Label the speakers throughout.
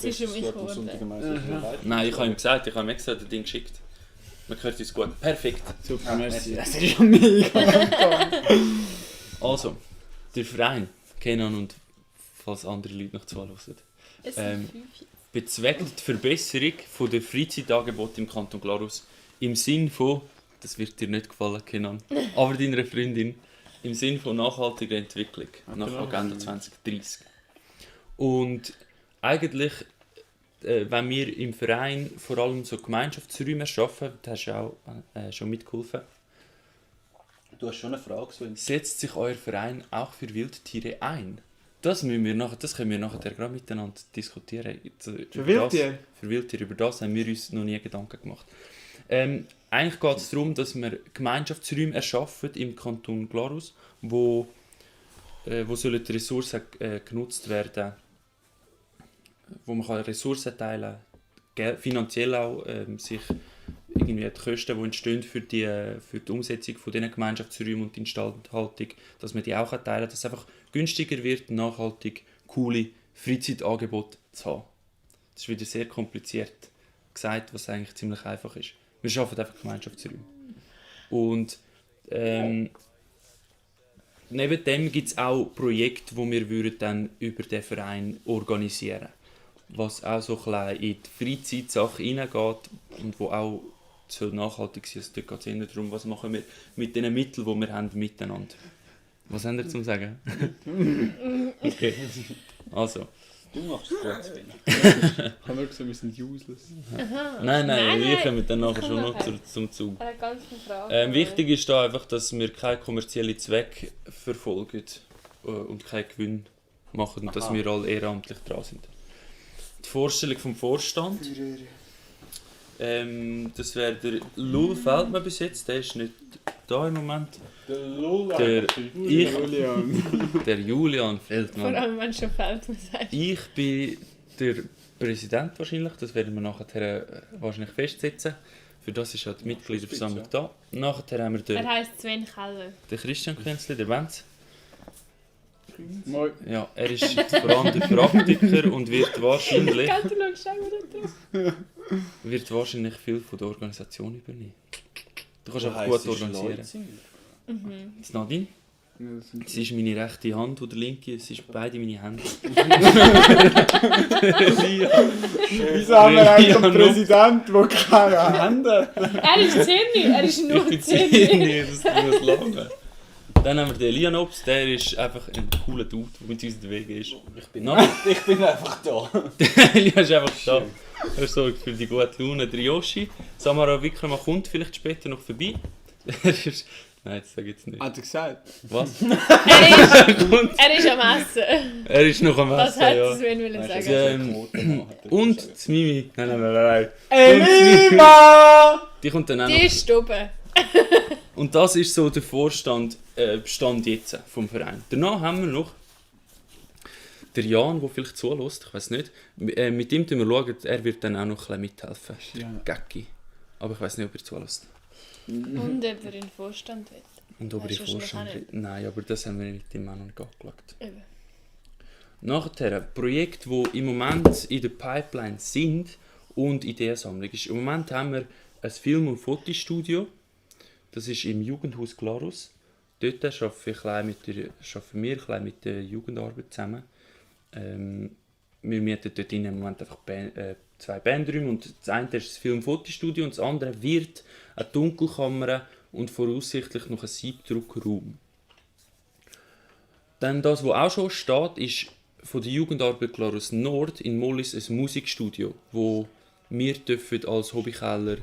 Speaker 1: Es ist um mich geworden.
Speaker 2: Nein, ich habe ihm gesagt, ich habe ihm extra das Ding geschickt. Man hört uns gut. Perfekt.
Speaker 3: Super, merci. Das ist schon mega.
Speaker 2: Also, der Verein, Kenan und falls andere Leute noch zuhören,
Speaker 1: Es sind 5
Speaker 2: bezweckt die Verbesserung von der Freizeitangebote im Kanton Glarus im Sinn von, das wird dir nicht gefallen, Kenan, aber deiner Freundin, im Sinn von nachhaltiger Entwicklung nach Agenda 2030. Und eigentlich, wenn wir im Verein vor allem so Gemeinschaftsräume erschaffen, da hast du ja auch schon mitgeholfen,
Speaker 4: Du hast schon eine Frage, Sven.
Speaker 2: setzt sich euer Verein auch für Wildtiere ein? Das können wir nachher gerade miteinander diskutieren.
Speaker 3: Für Wildtiere?
Speaker 2: Für Wildtiere, über das haben wir uns noch nie Gedanken gemacht. Eigentlich geht es darum, dass wir Gemeinschaftsräume erschaffen im Kanton Glarus, wo sollen die Ressourcen genutzt werden, wo man kann Ressourcen teilen kann, finanziell auch sich irgendwie die Kosten, die entstehen für die Umsetzung von diesen Gemeinschaftsräumen und die Instandhaltung, dass man die auch teilen kann, dass es einfach günstiger wird, nachhaltig coole Freizeitangebote zu haben. Das ist wieder sehr kompliziert gesagt, was eigentlich ziemlich einfach ist. Wir schaffen einfach Gemeinschaftsräume. Und neben dem gibt es auch Projekte, die wir dann über den Verein organisieren würden. Was auch so ein bisschen in die Freizeitsache hineingeht und wo auch so nachhaltig ist. Also dort geht es eher darum, was machen wir mit den Mitteln, die wir haben, miteinander. Was haben wir zu sagen? Okay. Also.
Speaker 4: Du machst es gut, Sven.
Speaker 3: Ich habe nur gesagt, wir sind useless.
Speaker 2: Nein, wir kommen dann nachher schon noch zum Zug.
Speaker 1: Eine ganze Frage.
Speaker 2: Wichtig ist da einfach, dass wir keinen kommerziellen Zweck verfolgen und keinen Gewinn machen und dass wir alle ehrenamtlich dran sind. Die Vorstellung vom Vorstand. Das wäre der Lul Feldmann bis jetzt, der ist nicht da im Moment. Der Julian
Speaker 1: Vor
Speaker 2: Feldmann.
Speaker 1: allem, wenn schon Feldmann sagt.
Speaker 2: Ich bin der Präsident wahrscheinlich, das werden wir nachher wahrscheinlich festsetzen. Für das ist halt die Mitgliederversammlung da. Nachher haben wir
Speaker 1: Er heisst Sven Keller.
Speaker 2: den Christian Künzli, der Wenz.
Speaker 3: Moin.
Speaker 2: Ja, er ist vor allem der Praktiker und wird wahrscheinlich
Speaker 1: Du schaust auch wieder drauf.
Speaker 2: viel von der Organisation übernehmen. Du kannst einfach gut organisieren. Das Nadine, sie ist meine rechte Hand oder linke, es ist beide meine Hände.
Speaker 3: Wieso haben wir eigentlich einen Präsidenten, der keine Hände hat?
Speaker 1: Er ist 10, er ist nur
Speaker 2: Ich bin
Speaker 1: 10.
Speaker 2: 10, das muss lange. Dann haben wir den Lianops, der ist einfach ein cooler Dude, der mit uns unterwegs ist.
Speaker 4: Ich bin einfach da.
Speaker 2: Der Elia ist einfach da. Er sorgt für die gute Laune. Der Yoshi, Samara Wikrama kommt vielleicht später noch vorbei. Er ist... Nein, das sage ich jetzt nicht.
Speaker 3: Hat er gesagt?
Speaker 2: Was?
Speaker 1: Er ist am Essen.
Speaker 2: Er ist noch am
Speaker 1: Das
Speaker 2: Essen,
Speaker 1: hat
Speaker 2: ja.
Speaker 1: Sven wollen sagen.
Speaker 2: Und das Mimi. Nein.
Speaker 3: Elima!
Speaker 2: Die kommt dann auch
Speaker 1: Die
Speaker 2: noch.
Speaker 1: ist oben.
Speaker 2: Und das ist so der Stand jetzt vom Verein. Danach haben wir noch der Jan, der vielleicht zuhört, ich weiß nicht. Mit ihm schauen wir, er wird dann auch noch ein bisschen mithelfen.
Speaker 3: Ja.
Speaker 2: Gacki. Aber ich weiß nicht, ob er zuhört.
Speaker 1: Und ob er in den Vorstand will.
Speaker 2: Und ob er in
Speaker 1: Weißt du
Speaker 2: Vorstand
Speaker 1: wahrscheinlich
Speaker 2: will. Nein, aber das haben wir mit ihm auch noch nicht angeschaut.
Speaker 1: Eben.
Speaker 2: Nachher, Projekte, die im Moment in der Pipeline sind und Ideensammlung ist. Im Moment haben wir ein Film- und Fotostudio. Das ist im Jugendhaus Glarus. Dort arbeiten wir ein bisschen mit der Jugendarbeit zusammen. Wir mieten dort im Moment einfach 2 Bandräume. Und das eine ist das Film- und Fotostudio und das andere wird eine Dunkelkammer und voraussichtlich noch ein Siebdruckraum. Dann das, was auch schon steht, ist von der Jugendarbeit Glarus Nord in Mollis ein Musikstudio, wo wir dürfen als Hobbykeller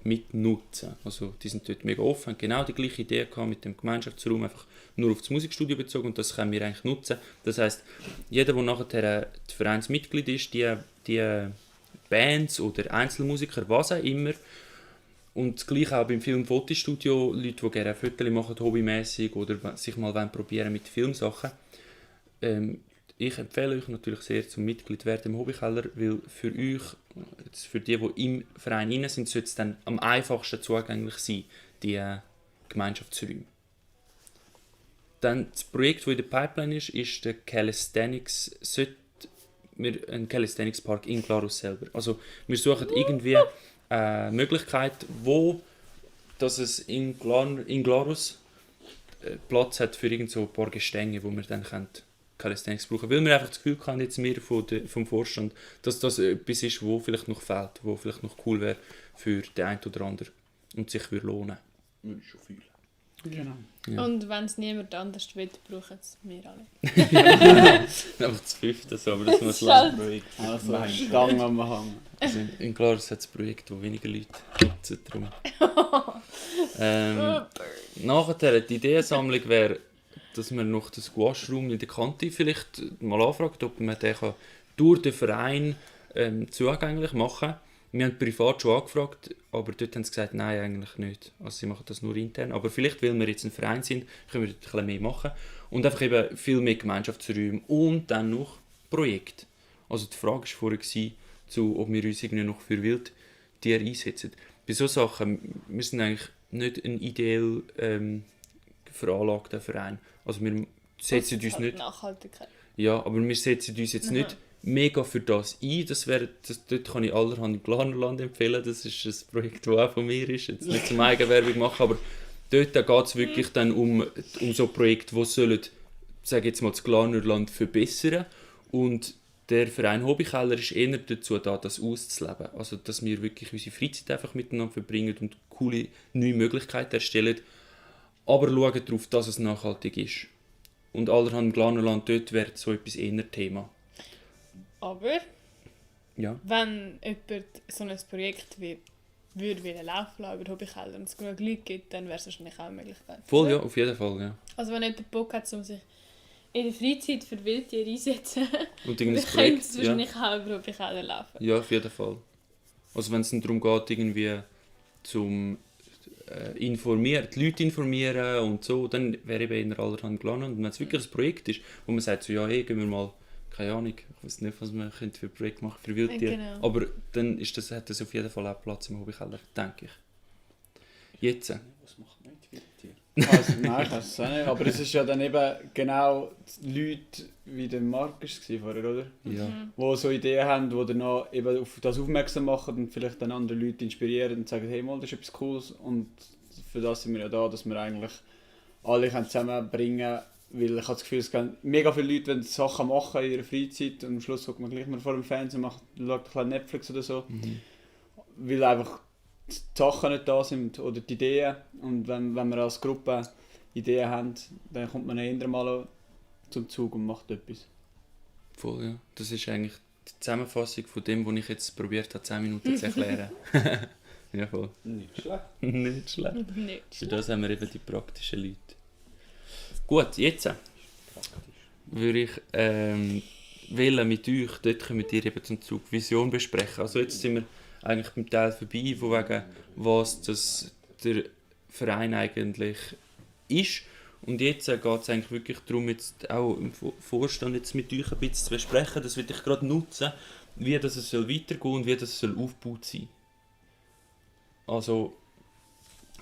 Speaker 2: mitnutzen. Also die sind dort mega offen, haben genau die gleiche Idee gehabt mit dem Gemeinschaftsraum, einfach nur auf das Musikstudio bezogen und das können wir eigentlich nutzen. Das heisst, jeder, der nachher Vereinsmitglied ist, die Bands oder Einzelmusiker, was auch immer, und gleich auch beim Film-Fotostudio, Leute, die gerne Fotos machen, hobbymäßig oder sich mal probieren mit Filmsachen. Ich empfehle euch natürlich sehr zum Mitglied werden im Hobbykeller, weil für euch, für die im Verein rein sind, sollte es dann am einfachsten zugänglich sein, die Gemeinschaftsräume. Dann das Projekt, das in der Pipeline ist der Calisthenics, sollte einen Calisthenics Park in Glarus selber. Also wir suchen irgendwie eine Möglichkeit, wo dass es in Glarus Platz hat für irgend so ein paar Gestänge, wo wir dann Calisthenics brauchen. Weil wir einfach das Gefühl haben, jetzt wir vom Vorstand, dass das etwas ist, wo vielleicht noch fehlt, wo vielleicht noch cool wäre für den einen oder anderen und sich würde lohnen.
Speaker 4: Würde ich schon fühlen.
Speaker 3: Genau.
Speaker 2: Ja.
Speaker 5: Und wenn es niemand anders will, brauchen es wir alle.
Speaker 2: Einfach das fünfte, so, aber das muss
Speaker 5: Das
Speaker 2: lang.
Speaker 4: Projekt.
Speaker 3: Also Stangen am Hang.
Speaker 2: Also in Glarus hat es Projekte, wo weniger Leute nutzen. Darum. Nachher, die Ideensammlung wäre, dass man noch das Gouache-Raum in der Kante vielleicht mal anfragt, ob man den durch den Verein zugänglich machen kann. Wir haben privat schon angefragt, aber dort haben sie gesagt, nein, eigentlich nicht. Also sie machen das nur intern. Aber vielleicht, weil wir jetzt ein Verein sind, können wir dort ein bisschen mehr machen. Und einfach eben viel mehr Gemeinschaftsräume und dann noch Projekte. Also die Frage war vorher, ob wir uns irgendwie noch für Wildtiere einsetzen. Bei solchen Sachen, wir sind eigentlich nicht ein ideell veranlagter Verein. Also wir setzen uns nicht...
Speaker 5: Nachhaltigkeit.
Speaker 2: Ja, aber wir setzen uns jetzt nicht mega für das ein. Dort kann ich allerhand im Glarnerland empfehlen. Das ist ein Projekt, das auch von mir ist. Jetzt nicht zum Eigenwerbung machen, aber dort geht es wirklich dann um so Projekte, die sollen, sage jetzt mal, das Glarnerland verbessern. Und der Verein Hobbykeller ist eher dazu da, das auszuleben. Also, dass wir wirklich unsere Freizeit einfach miteinander verbringen und coole neue Möglichkeiten erstellen. Aber schauen darauf, dass es nachhaltig ist. Und allerhand im Glarnerland, dort wäre so etwas eher Thema.
Speaker 5: Aber
Speaker 2: Ja.
Speaker 5: wenn jemand so ein Projekt würde laufen lassen über Hobbykeller und es genug Leute gibt, dann wäre es wahrscheinlich auch eine Möglichkeit.
Speaker 2: Voll,
Speaker 5: oder?
Speaker 2: ja, auf jeden Fall, ja.
Speaker 5: Also wenn jemand Bock hat, um sich in der Freizeit für Wildtiere einsetzen,
Speaker 2: Und
Speaker 5: dann
Speaker 2: irgendein
Speaker 5: könnte
Speaker 2: Projekt,
Speaker 5: es
Speaker 2: ja.
Speaker 5: wahrscheinlich auch über Hobbykeller laufen.
Speaker 2: Ja, auf jeden Fall. Also wenn es dann darum geht, irgendwie zum informieren, die Leute informieren und so, dann wäre eben in allerhand gelandet. Und wenn es wirklich ein Projekt ist, wo man sagt, so, ja, hey, gehen wir mal, keine Ahnung, ich weiß nicht, was man für ein Projekt machen für Wildtiere.
Speaker 5: Genau.
Speaker 2: Aber dann hat das auf jeden Fall auch Platz im Hobbykeller, denke ich. Jetzt.
Speaker 4: Was macht man mit Wildtieren?
Speaker 3: Also, nein, ich weiß es auch nicht. Aber es ist ja dann eben genau die Leute, wie der Markus war vorher, oder?
Speaker 2: Ja.
Speaker 3: Die so Ideen haben, die dann noch eben auf das aufmerksam machen und vielleicht dann andere Leute inspirieren und sagen, hey, mal, das ist etwas Cooles. Und für das sind wir ja da, dass wir eigentlich alle zusammenbringen können. Weil ich habe das Gefühl, es gibt mega viele Leute, die Sachen machen in ihrer Freizeit und am Schluss guckt man gleich mal vor dem Fernsehen und schaut ein bisschen Netflix oder so. Weil einfach die Sachen nicht da sind oder die Ideen. Und wenn wir als Gruppe Ideen haben, dann kommt man eher mal zum Zug und macht etwas.
Speaker 2: Voll, ja. Das ist eigentlich die Zusammenfassung von dem, was ich jetzt probiert habe, 10 Minuten zu erklären. Ja, voll.
Speaker 4: Nicht schlecht.
Speaker 2: Nicht schlecht.
Speaker 5: Nicht
Speaker 2: Für das haben wir eben die praktischen Leute. Gut, jetzt würde ich wählen mit euch, dort kommen wir eben zum Zug, Vision besprechen. Also jetzt sind wir eigentlich beim Teil vorbei, von wegen, was das der Verein eigentlich ist. Und jetzt geht es eigentlich wirklich darum, jetzt auch im Vorstand jetzt mit euch ein bisschen zu besprechen. Das will ich gerade nutzen, wie das es weitergehen soll und wie das soll aufgebaut sein. Also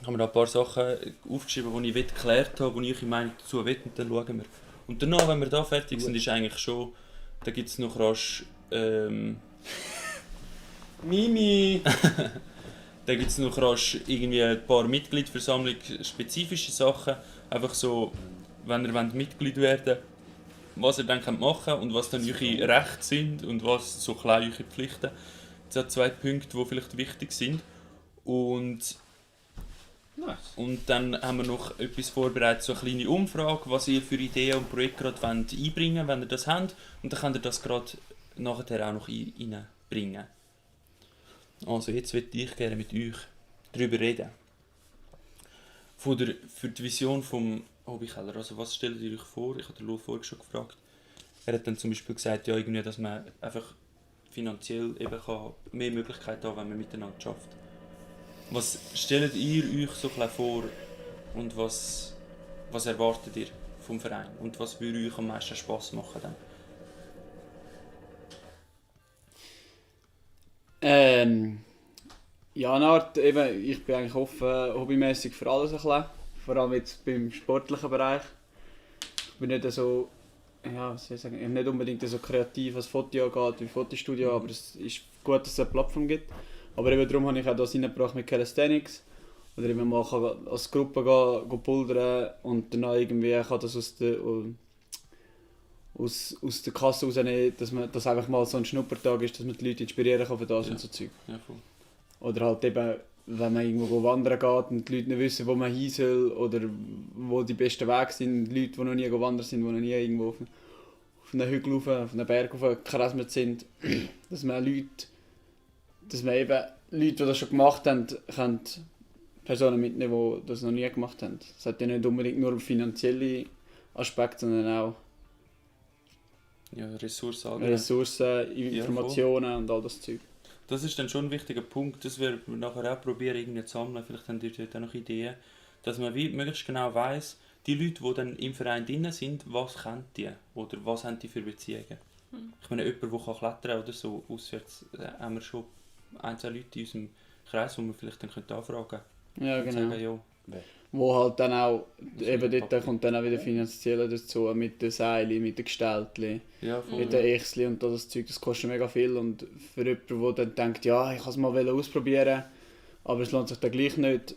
Speaker 2: haben wir da ein paar Sachen aufgeschrieben, die ich geklärt habe, die ich eure Meinung dazu will, und dann schauen wir. Und danach, wenn wir da fertig sind, ist eigentlich schon, da gibt es noch rasch,
Speaker 3: Mimi!
Speaker 2: da gibt es noch rasch irgendwie ein paar Mitgliederversammlung, spezifische Sachen, einfach so, wenn ihr Mitglied werden wollt, was ihr dann machen könnt und was dann eure Rechte sind und was so klein eure Pflichten. Das sind 2 Punkte, die vielleicht wichtig sind.
Speaker 4: Nice.
Speaker 2: Und dann haben wir noch etwas vorbereitet, so eine kleine Umfrage, was ihr für Ideen und Projekte gerade einbringen wollt, wenn ihr das habt. Und dann könnt ihr das gerade nachher auch noch reinbringen. Also jetzt würde ich gerne mit euch darüber reden. Für die Vision vom Hobbykeller. Also was stellt ihr euch vor? Ich habe den Lo vorher schon gefragt. Er hat dann zum Beispiel gesagt, ja, irgendwie, dass man einfach finanziell eben mehr Möglichkeiten haben, wenn man miteinander arbeitet. Was stellt ihr euch so ein bisschen vor und was erwartet ihr vom Verein? Und was würde euch am meisten Spass machen dann?
Speaker 3: Ja, eine Art, eben, ich bin eigentlich offen, hobbymäßig für alles ein bisschen. Vor allem jetzt beim sportlichen Bereich. Ich bin nicht so ja, was soll ich sagen, nicht unbedingt so kreativ als Foto angeht wie Fotostudio, aber es ist gut, dass es eine Plattform gibt. Aber eben darum habe ich auch das reingebracht mit Calisthenics. Oder eben mal kann als Gruppe gehen pulvern und dann irgendwie kann das aus der Kasse rausnehmen, dass man das einfach mal so ein Schnuppertag ist, dass man die Leute inspirieren kann für das
Speaker 2: Ja.
Speaker 3: und so Zeug.
Speaker 2: Ja, voll.
Speaker 3: Oder halt eben, wenn man irgendwo wandern geht und die Leute nicht wissen, wo man hin soll oder wo die besten Wege sind, die Leute, die noch nie wandern sind, die noch nie irgendwo auf einen Hügel rauf, auf einen Berg raufgerasselt sind, dass man eben Leute, die das schon gemacht haben, können Personen mitnehmen, die das noch nie gemacht haben. Das hat ja nicht unbedingt nur finanzielle Aspekte, sondern auch
Speaker 2: Ja, Ressourcen allgemein.
Speaker 3: Ressourcen, Informationen und all das Zeug.
Speaker 2: Das ist dann schon ein wichtiger Punkt, das werden wir nachher auch probieren irgendwie zu sammeln, vielleicht haben die dort auch noch Ideen, dass man wie möglichst genau weiss, die Leute, die dann im Verein drin sind, was kennen die oder was haben die für Beziehungen. Ich meine, jemand, der klettern kann oder so, auswärts haben wir schon ein, zwei Leute in unserem Kreis, die wir vielleicht dann anfragen können.
Speaker 3: Ja,
Speaker 2: Und
Speaker 3: genau.
Speaker 2: sagen, ja,
Speaker 3: Wo halt dann auch, eben dort
Speaker 2: Papier.
Speaker 3: kommt dann auch wieder finanziell dazu, mit den Seilen, mit den Gestaltli,
Speaker 2: ja, voll.
Speaker 3: mit den Echsli und das Zeug, das kostet mega viel. Und für jemanden, der dann denkt, ja, ich kann es mal ausprobieren, aber es lohnt sich dann gleich nicht,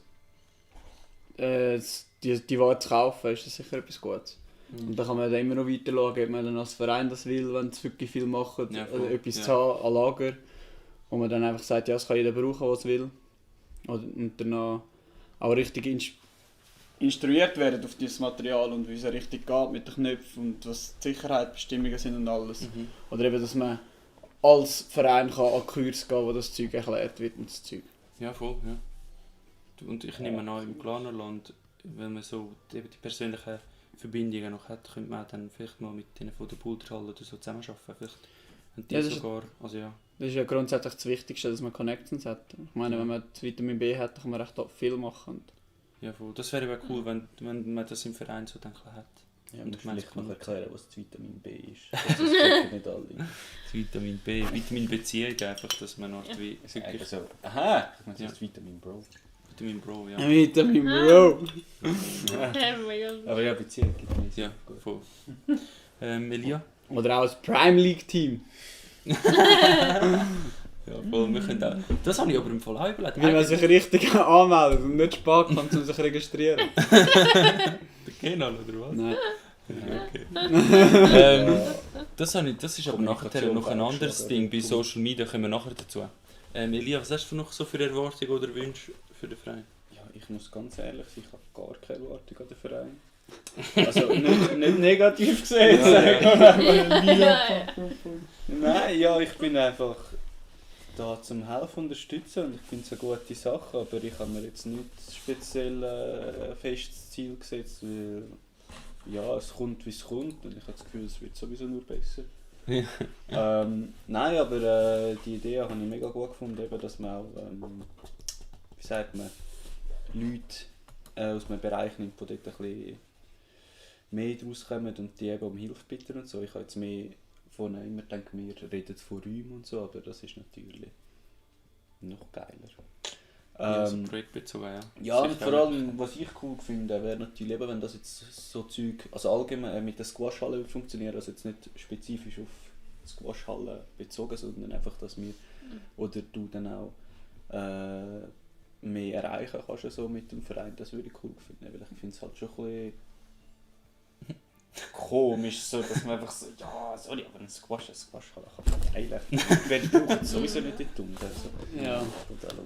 Speaker 3: die Ware zu kaufen, ist das sicher etwas Gutes. Und dann kann man dann immer noch weiter schauen, ob man dann als Verein das will, wenn es wirklich viel macht,
Speaker 2: Ja, voll,
Speaker 3: etwas
Speaker 2: ja.
Speaker 3: zu haben an Lager, wo man dann einfach sagt, ja, es kann jeder brauchen, was es will. Und dann auch richtig instruiert werden auf dieses Material und wie es richtig geht mit den Knöpfen und was die Sicherheitsbestimmungen sind und alles.
Speaker 2: Mhm.
Speaker 3: Oder eben, dass man als Verein kann an Kurs gehen, wo das Zeug erklärt wird und das Zeug.
Speaker 2: Ja, voll, ja. Und ich nehme an, im Glanerland, wenn man so die persönlichen Verbindungen noch hat, könnte man dann vielleicht mal mit denen von der Pulterhalle oder so zusammenarbeiten. Vielleicht haben die
Speaker 3: Ja, das ist-
Speaker 2: sogar, also ja.
Speaker 3: Das ist ja grundsätzlich das Wichtigste, dass man Connections hat. Ich meine, wenn man das Vitamin B hat, dann kann man recht viel machen.
Speaker 2: Ja, voll. Das wäre eben cool, wenn man das im Verein so denken hat.
Speaker 4: Ja,
Speaker 2: Und
Speaker 4: und vielleicht noch
Speaker 2: Gemeindekonto.
Speaker 4: erklären, was das Vitamin B ist. Das ist nicht alle.
Speaker 2: Das Vitamin B, Vitamin Beziehung einfach, dass man noch wie wirklich
Speaker 4: Also, aha, ich meine, das
Speaker 2: Ja.
Speaker 4: ist Vitamin Bro.
Speaker 2: Vitamin Bro, ja.
Speaker 3: Vitamin Bro!
Speaker 5: Mega.
Speaker 4: Aber ja, Beziehung gibt es
Speaker 2: Ja, voll. Elia?
Speaker 3: Oder auch das Prime League Team.
Speaker 2: Ja, voll. Wir können auch. Das habe ich aber im Fall auch überlegt.
Speaker 3: Wie man sich richtig anmeldet und nicht spät kommt, um sich zu registrieren.
Speaker 2: Genau, oder was?
Speaker 3: Nein.
Speaker 2: Okay. Das ist aber nachher noch ein anderes Ding. Bei Social Media kommen wir nachher dazu. Elia, was hast du noch so für Erwartungen oder Wünsche für den Verein?
Speaker 4: Ja, ich muss ganz ehrlich sein, ich habe gar keine Erwartung an den Verein. Also nicht negativ gesehen, Nein, ja, ich bin einfach da zum Helfen unterstützen und ich finde es eine gute Sache, aber ich habe mir jetzt nicht speziell ein festes Ziel gesetzt, weil ja, es kommt wie es kommt und ich habe das Gefühl, es wird sowieso nur besser.
Speaker 2: Ja.
Speaker 4: Nein, aber die Idee habe ich mega gut gefunden, eben, dass man auch, wie sagt man, Leute aus einem Bereich nimmt, die dort ein bisschen mehr draus kommen und die eben um Hilfe bitten und so. Ich habe jetzt mehr von immer gedacht, wir reden von Räumen und so, aber das ist natürlich noch geiler.
Speaker 2: Also projektbezogen, ja.
Speaker 4: Ja, und
Speaker 2: Sicher
Speaker 4: vor
Speaker 2: auch.
Speaker 4: allem, was ich cool finde, wäre natürlich eben, wenn das jetzt so Zeug, also allgemein mit der Squashhalle funktioniert, also jetzt nicht spezifisch auf die Squashhalle bezogen, sondern einfach, dass wir, oder du dann auch mehr erreichen kannst so mit dem Verein, das würde ich cool finden, weil ich finde es halt schon ein bisschen komisch, so, dass man einfach so, ja, sorry, aber eine Squashhalle kann man teilen. Weil die brauchen es sowieso nicht dort unten. Also.
Speaker 3: Ja.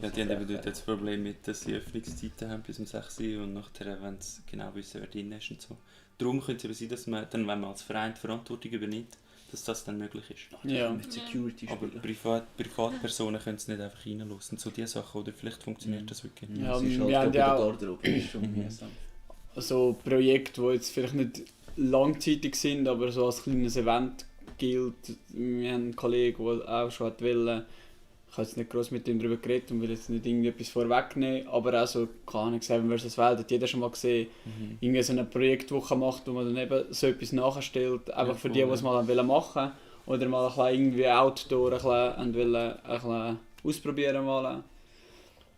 Speaker 2: Ja, die haben eben dort das Problem mit, dass sie Öffnungszeiten haben bis um 6 Uhr und nachher, wenn sie genau wissen, wer drin ist und so. Darum könnte es eben sein, dass man dann, wenn man als Verein die Verantwortung übernimmt, dass das dann möglich ist.
Speaker 3: Ja.
Speaker 4: Mit Security
Speaker 2: Aber
Speaker 4: spielen.
Speaker 2: Privatpersonen können es nicht einfach reinlassen, so diese Sachen, oder vielleicht funktioniert das wirklich.
Speaker 3: Ja,
Speaker 4: es ist
Speaker 3: wir haben
Speaker 4: halt
Speaker 3: ja
Speaker 4: aber
Speaker 3: auch-
Speaker 4: der Garderobe ist schon mühsam.
Speaker 3: So Projekte, die jetzt vielleicht nicht langzeitig sind, aber so als kleines Event gilt. Wir haben einen Kollegen, der auch schon wollte. Ich habe jetzt nicht gross mit ihm darüber geredet und will jetzt nicht irgendetwas vorwegnehmen, aber auch so, keine Ahnung, Seven vs. Wild hat jeder schon mal gesehen. Irgendwie so eine Projektwoche macht, wo man dann eben so etwas nachstellt, einfach für
Speaker 2: voll,
Speaker 3: die, die
Speaker 2: ja.
Speaker 3: es mal machen wollen. Oder mal ein bisschen irgendwie Outdoor ein bisschen ausprobieren wollen.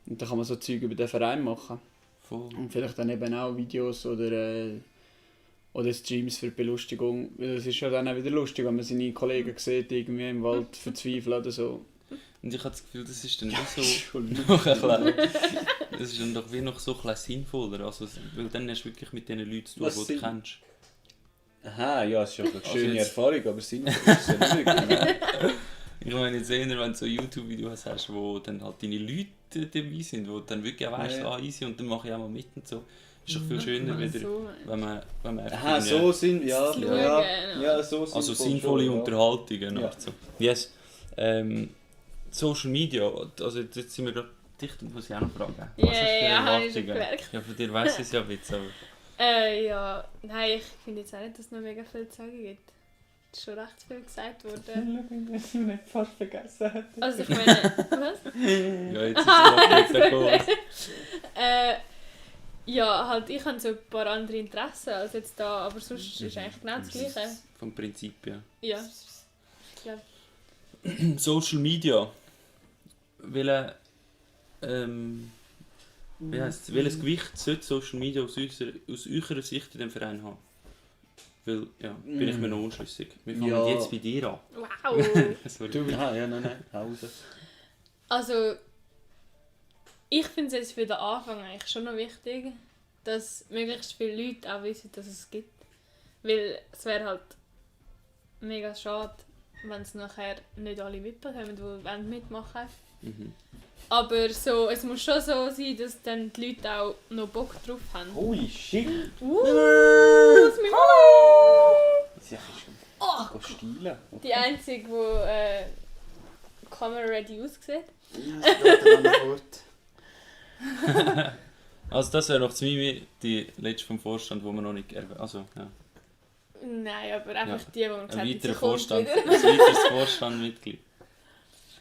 Speaker 3: Und dann kann man so Zeug über den Verein machen.
Speaker 2: Voll.
Speaker 3: Und vielleicht dann eben auch Videos Oder Streams für die Belustigung. Weil es ist ja dann auch wieder lustig, wenn man seine Kollegen sieht, irgendwie im Wald verzweifeln oder so.
Speaker 2: Und ich habe das Gefühl, das ist dann nicht so...
Speaker 3: Schon.
Speaker 2: noch ein bisschen, das ist dann doch wie noch so ein bisschen sinnvoller. Also, weil dann hast du wirklich mit den Leuten zu tun, die du kennst.
Speaker 4: Aha, ja, es ist ja eine
Speaker 2: Also
Speaker 4: schöne
Speaker 2: jetzt-
Speaker 4: Erfahrung, aber sinnvoll ist es ja nicht. Genau.
Speaker 2: Ich meine jetzt eher, wenn du so YouTube-Videos hast, wo dann halt deine Leute dabei sind, wo du dann wirklich auch weißt,
Speaker 4: Ja, ja.
Speaker 2: easy und dann mache ich auch mal mit und so. Ist doch viel schöner wieder,
Speaker 5: So.
Speaker 2: wenn man einfach
Speaker 4: Aha, so sind, ja.
Speaker 5: Schauen,
Speaker 4: Ja, ja, so sind
Speaker 2: also sinnvolle
Speaker 4: schon, ja.
Speaker 2: Unterhaltungen.
Speaker 4: Ja.
Speaker 2: So. Yes. Social Media, also jetzt sind wir gerade dicht und muss ich auch noch fragen.
Speaker 5: Ja,
Speaker 2: Was hast du für
Speaker 5: ja, habe ich schon
Speaker 2: Erwartungen?
Speaker 5: gemerkt.
Speaker 2: Ja, von dir weiss ich es ja jetzt, aber...
Speaker 5: Ja, nein, ich finde jetzt auch nicht, dass es noch mega viel zu sagen gibt. Es ist schon recht viel gesagt worden.
Speaker 4: Was ich nicht fast vergessen hätte.
Speaker 5: Also ich meine, was?
Speaker 2: Ja, jetzt ist es gerade gekommen.
Speaker 5: Ja, halt, ich habe so ein paar andere Interessen als jetzt da, aber sonst ist eigentlich genau das Gleiche.
Speaker 2: Vom Prinzip, ja.
Speaker 5: Ja. Ich glaube,
Speaker 2: Social Media. Welches Gewicht sollte Social Media aus eurer Sicht in dem Verein haben? Weil, ja, bin ich mir noch unschlüssig. Wir fangen
Speaker 3: Ja.
Speaker 2: jetzt bei dir an.
Speaker 5: wow!
Speaker 2: Sorry.
Speaker 4: Aha, ja, nein, Hause.
Speaker 5: Also, ich finde es jetzt für den Anfang eigentlich schon noch wichtig, dass möglichst viele Leute auch wissen, dass es gibt. Weil es wäre halt mega schade, wenn es nachher nicht alle mitbekommen, die mitmachen wollen.
Speaker 2: Mhm.
Speaker 5: Aber so, es muss schon so sein, dass dann die Leute auch noch Bock drauf haben.
Speaker 4: Holy shit!
Speaker 5: Was mit Mama?
Speaker 4: Sie ist schon stilen.
Speaker 5: Die einzige, die camera-ready aussieht.
Speaker 3: Ja, es geht dann an Ort.
Speaker 2: Also das wäre noch zu mir die letzte vom Vorstand, wo wir noch nicht also ja.
Speaker 5: Nein, aber einfach
Speaker 2: Ja.
Speaker 5: die, die man
Speaker 2: Ein
Speaker 5: gesagt hat, sie
Speaker 2: weiterer
Speaker 5: kommt
Speaker 2: Vorstand,
Speaker 5: wieder.
Speaker 2: ein weiteres Vorstandmitglied.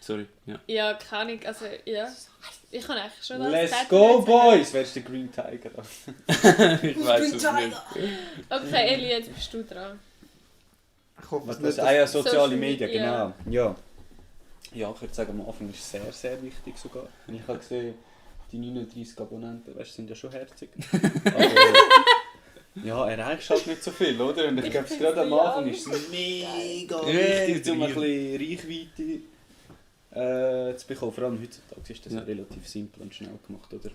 Speaker 2: Sorry, ja.
Speaker 5: Ja, keine Ahnung, also ja. Ich kann eigentlich schon
Speaker 4: Let's
Speaker 5: Statement
Speaker 4: go,
Speaker 5: sagen.
Speaker 4: boys! Wer ist der Green Tiger?
Speaker 2: Ich weiß es nicht.
Speaker 5: Okay, Eli, jetzt bist du dran.
Speaker 3: Ich hoffe,
Speaker 4: Was
Speaker 3: es
Speaker 4: das?
Speaker 3: nicht,
Speaker 4: Ah ja,
Speaker 5: Social
Speaker 4: soziale Medien,
Speaker 5: Media.
Speaker 4: genau. Ja. Ja, ich würde sagen, am Anfang ist es sehr, sehr wichtig sogar. Ich habe gesehen, die 39 Abonnenten, weißt, sind ja schon herzig. Aber ja, erreichst halt nicht so viel, oder? Und ich glaube, gerade am Anfang ist es mega wichtig, um ein bisschen Reichweite zu bekommen. Vor allem heutzutage ist das ja relativ simpel und schnell gemacht, oder?